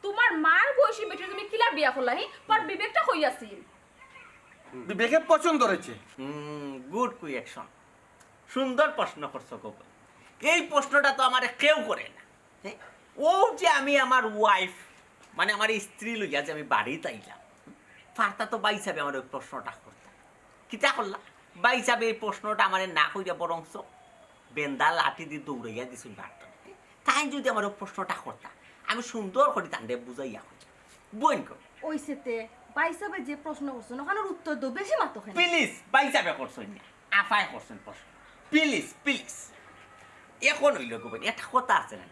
তোমার মার বয়সী বেটি তুমি কিলা বিয়া করলা, হি? তোমার বিবেকটা কই আছিল? বিবেকে পছন্দ রয়েছে। হুম, good question। সুন্দর প্রশ্ন করছো গো। এই প্রশ্নটা তো আমারে কেউ করে না। হ্যাঁ? ও যে আমি আমার wife, মানে আমার স্ত্রী লইয়া যে আমি বাড়িত আইলাম, ফার্তা তো ভাইসাবে আমার ওই প্রশ্নটা করতা। কিতা করলা? ভাইসাবে এই প্রশ্নটা আমারে না কইরা বরংস বেন্দা লাঠি দি দৌড়াইয়া দিছইন বাড়িত। তাইন যদি আমার ওই প্রশ্নটা করতা, আমি সুন্দর করি তানরে বুঝাইয়া কইতাম। বইন কই? ওই সেতে ভাইসাবে যে প্রশ্ন করছইন, ওখানোর উত্তর দেও, বেশি মাতো কেনে? Please, ভাইসাবে করছইন না, আফায় করছইন প্রশ্ন। Please, please। এখন অইলো গো বইন, একটা কথা আছে না,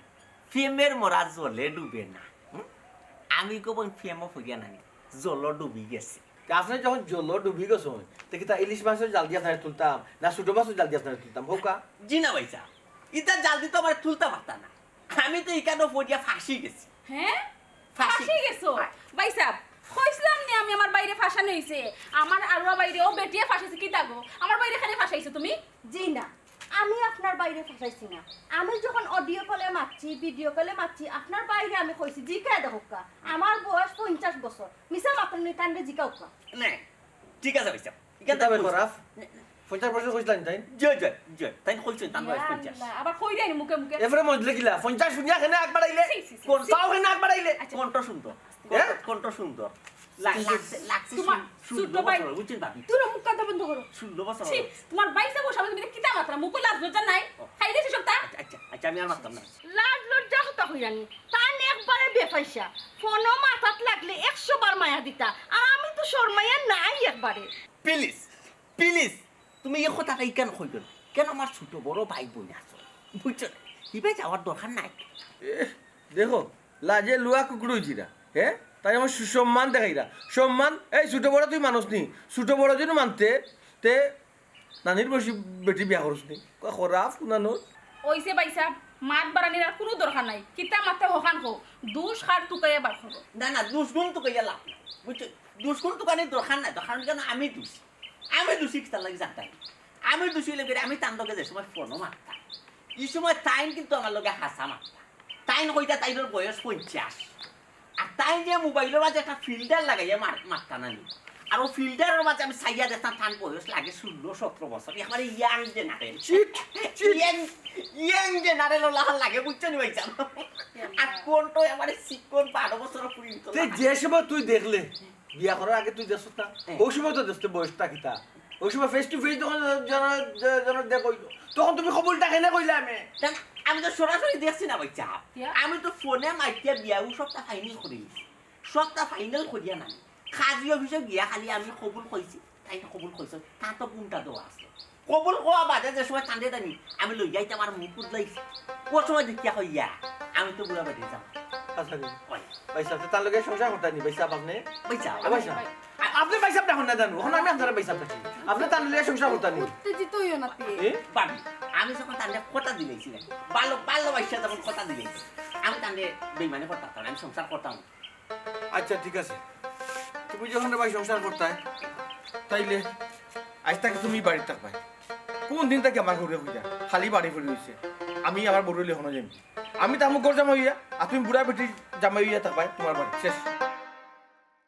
প্রেমের মরা জলে ডুবে না। হুম? আমি গো বইন প্রেমও পড়িয়া নানি, জলও ডুবি গেছি। তে আপনে যখন জলও ডুবি গেছইন, তে কিতা ইলিশ মাছর জাল দিয়া আপনারে তুলতাম, না ছোট মাছর জাল দিয়া আপনারে তুলতাম, কউক্কা? জি না ভাইসাব, ইতা জাল দি তো আমারে তুলতা পারতা না। আমি তো ইখানো পড়িয়া ফাঁসি গেছি। হ্যাঁ? ফাঁসি। ফাঁসি গেছো? হ্যাঁ। ভাইসাব, কইছিলাম নি আমি আমার ভাইরে ফাঁসানি অইছে? আমার আরুয়া ভাইরে ও বেটিয়ে ফাঁসাইছে, কিতা গো? আমার ভাইরে কেনে ফাঁসাইছো তুমি? জি না, আমি আপনার ভাইরে ফাঁসাইছি না। আমি যখন audio callএ মাতছি, video callএ মাতছি, আপনার ভাইরে আমি কইছি, জিকাইয়া দেখউক্কা, আমার বয়স পঞ্চাশ বছর। মিছা মাতইন নি, তানরে জিকাউক্কা। না, ঠিক আছে ভাইসাব। ইখান কিতা থাকি বে কইছি। করাফ? পঞ্চাশ বছর কইছিলা নি তাইন? জি, জি, জি। তাইন কইছইন, তান বয়স ইয়া পঞ্চাশ। আল্লাহ, আবার কইরায় নি মুখে মুখে। এরপরে মজলে কিলা? পঞ্চাশ শুনিয়া কেনে আগ বাড়াইলে? ছি, ছি, ছি, কোন ছি। তাও কেনে আগ বাড়াইলে? আচ্ছা। কণ্ঠ সুন্দর। হ্যাঁ? কণ্ঠ, কণ্ঠ সুন্দর। লা- লাগছে, লাগছে তোমার ষোল- ষোলো ছোট ভাই। বছর, বুঝছেন ভাবি? তোর মুখ কাটা বন্ধ করো। ষোলো বছর ছি, হলো। তোমার ভাই সাহেব সামনে তুমি কিতা মাতরা? মুখো লাজ লজ্জা নাই? ও। খাইলে শেষ হপ্তাহ? আচ্ছা, আচ্ছা, আচ্ছা, আমি আর মাততাম না। লাজ লজ্জা কথা কইরানি। তান একবারে বেফাইসা। ফোনো মাতাত লাগলে একশো বার মায়া দিতা। আর আমি তো শরমাইয়া নাই একবারে। প্লিজ, প্লিজ, তুমি এই কথাটা ইখান কইও না। কেন আমার ছোট বড় ভাই বোন আছে, বুঝছো না? ইবায় যাওয়ার দরকার নাই। এ, দেখো, লাজে লুয়া কুকুর অইছিরা, হ্যাঁ? তাই আমার সুসম্মান দেখাইরা। সম্মান, এই ছোট বড় তুই মানুষ নি, ছোট বড় যদি মানতে, তে নানির বয়সী বেটি বিয়া করস নি। কয় খরাপ কুনানোর। অইছে ভাইসাব, মাত বাড়ানির আর কুনু দরকার নাই। কিতা মাতে হখান কও, দুষ কার তুকাইয়া বার করো। না, না, দুষ গুণ তুকাইয়া লাভ নাই, বুঝছো? দুষ গুণ তুকানির দরকার নাই, দরকার কেন আমি দুষ। আমি দুষী কিতার লাগি জানতাম? আমি দুষী অইলে বেরে আমি তান লগে যে সময় ফোনো মাততাম, ই সময় তাইন কিন্তু আমার লগে হাছা মাততা। তাইন কইতা তাইনর বয়স পঞ্চাশ। আর তাইন যে মোবাইলর মাঝে একটা ফিল্টার লাগাইয়া মার-, মাততা নানি। আর ও ফিল্টারর মাঝে আমি চাইয়া দেখতাম তান বয়স লাগে ষোলো সতেরো বছর। একবারে young general. Cheat, cheat. Young, young general ওলাখান লাগে, বুঝছো নি ভাইসাব? আর কোনটা একবারে চিকন বারো বছর পর্যন্ত তে লাগে। যে সময় তুই দেখলে, বিয়া করার আগে তুই দেখছস না? হ্যাঁ। ওই সময় তো দেখতে বয়সটা কিতা? ওই সময় ফেস টু ফেস যখন জন-, জন-, দেখ অইলো, তখন তুমি কবুলটা কেনে কইলে আমি? কেন, আমি তো সরাসরি দেখছি না ভাইসাব। কিয়া? আমি তো ফোনে মাতিয়া বিয়া ও সবটা ফাইনাল করি নিছি। সবটা ফাইনাল করিয়া নাই। কাজী অফিসে গিয়া খালি আমি কবুল কইছি, তাইন কবুল কইছইন, তার তো গুণটা দেওয়া আছে। কবুল কওয়া বাদে যে সময় তানরে দানি, আমি লইয়া আইতে আমার মুখ উদলাইছি। ও সময় দেখিয়া কইয়া, আমি তো বুড়া বেটি যাম। আচ্ছা, রে। ওই। ভাইসাব, তো তার লগে সংসার করতা নি, ভাইসাব, আপনি? ভাইসাব, ও, ভাইসাব। ভাই। আপনি ভাইসাব ডাকইন না জানো, এখন আমি আপনারে ভাইসাব ডাকি। আপনি তার লগে সংসার করতা নি। উত্তেজিত হইও না তে। এ? ভাবি, আমি যখন তানরে কথা দিলাইছি না, ভালো, ভালোবাসা যখন কথা দিলাইছি, আমি তানরে বেইমানি করতাম না, আমি সংসার করতাম। আচ্ছা, ঠিক আছে, তুমি যখন ভাই সংসার করতায়, তাইলে আইজ থাকি তুমি বাড়িত থাকবায়। কোন দিন থাকি আমার ঘরে হইয়া খালি বাড়ি পড়ি রইছে, আমি আমার বউরে লইয়া হনো যাইমু। আমি থাকমু ঘর জামাই হইয়া, আর তুমি বুড়া বেটির জামাই হইয়া থাকবায় তোমার বাড়ি। শেষ।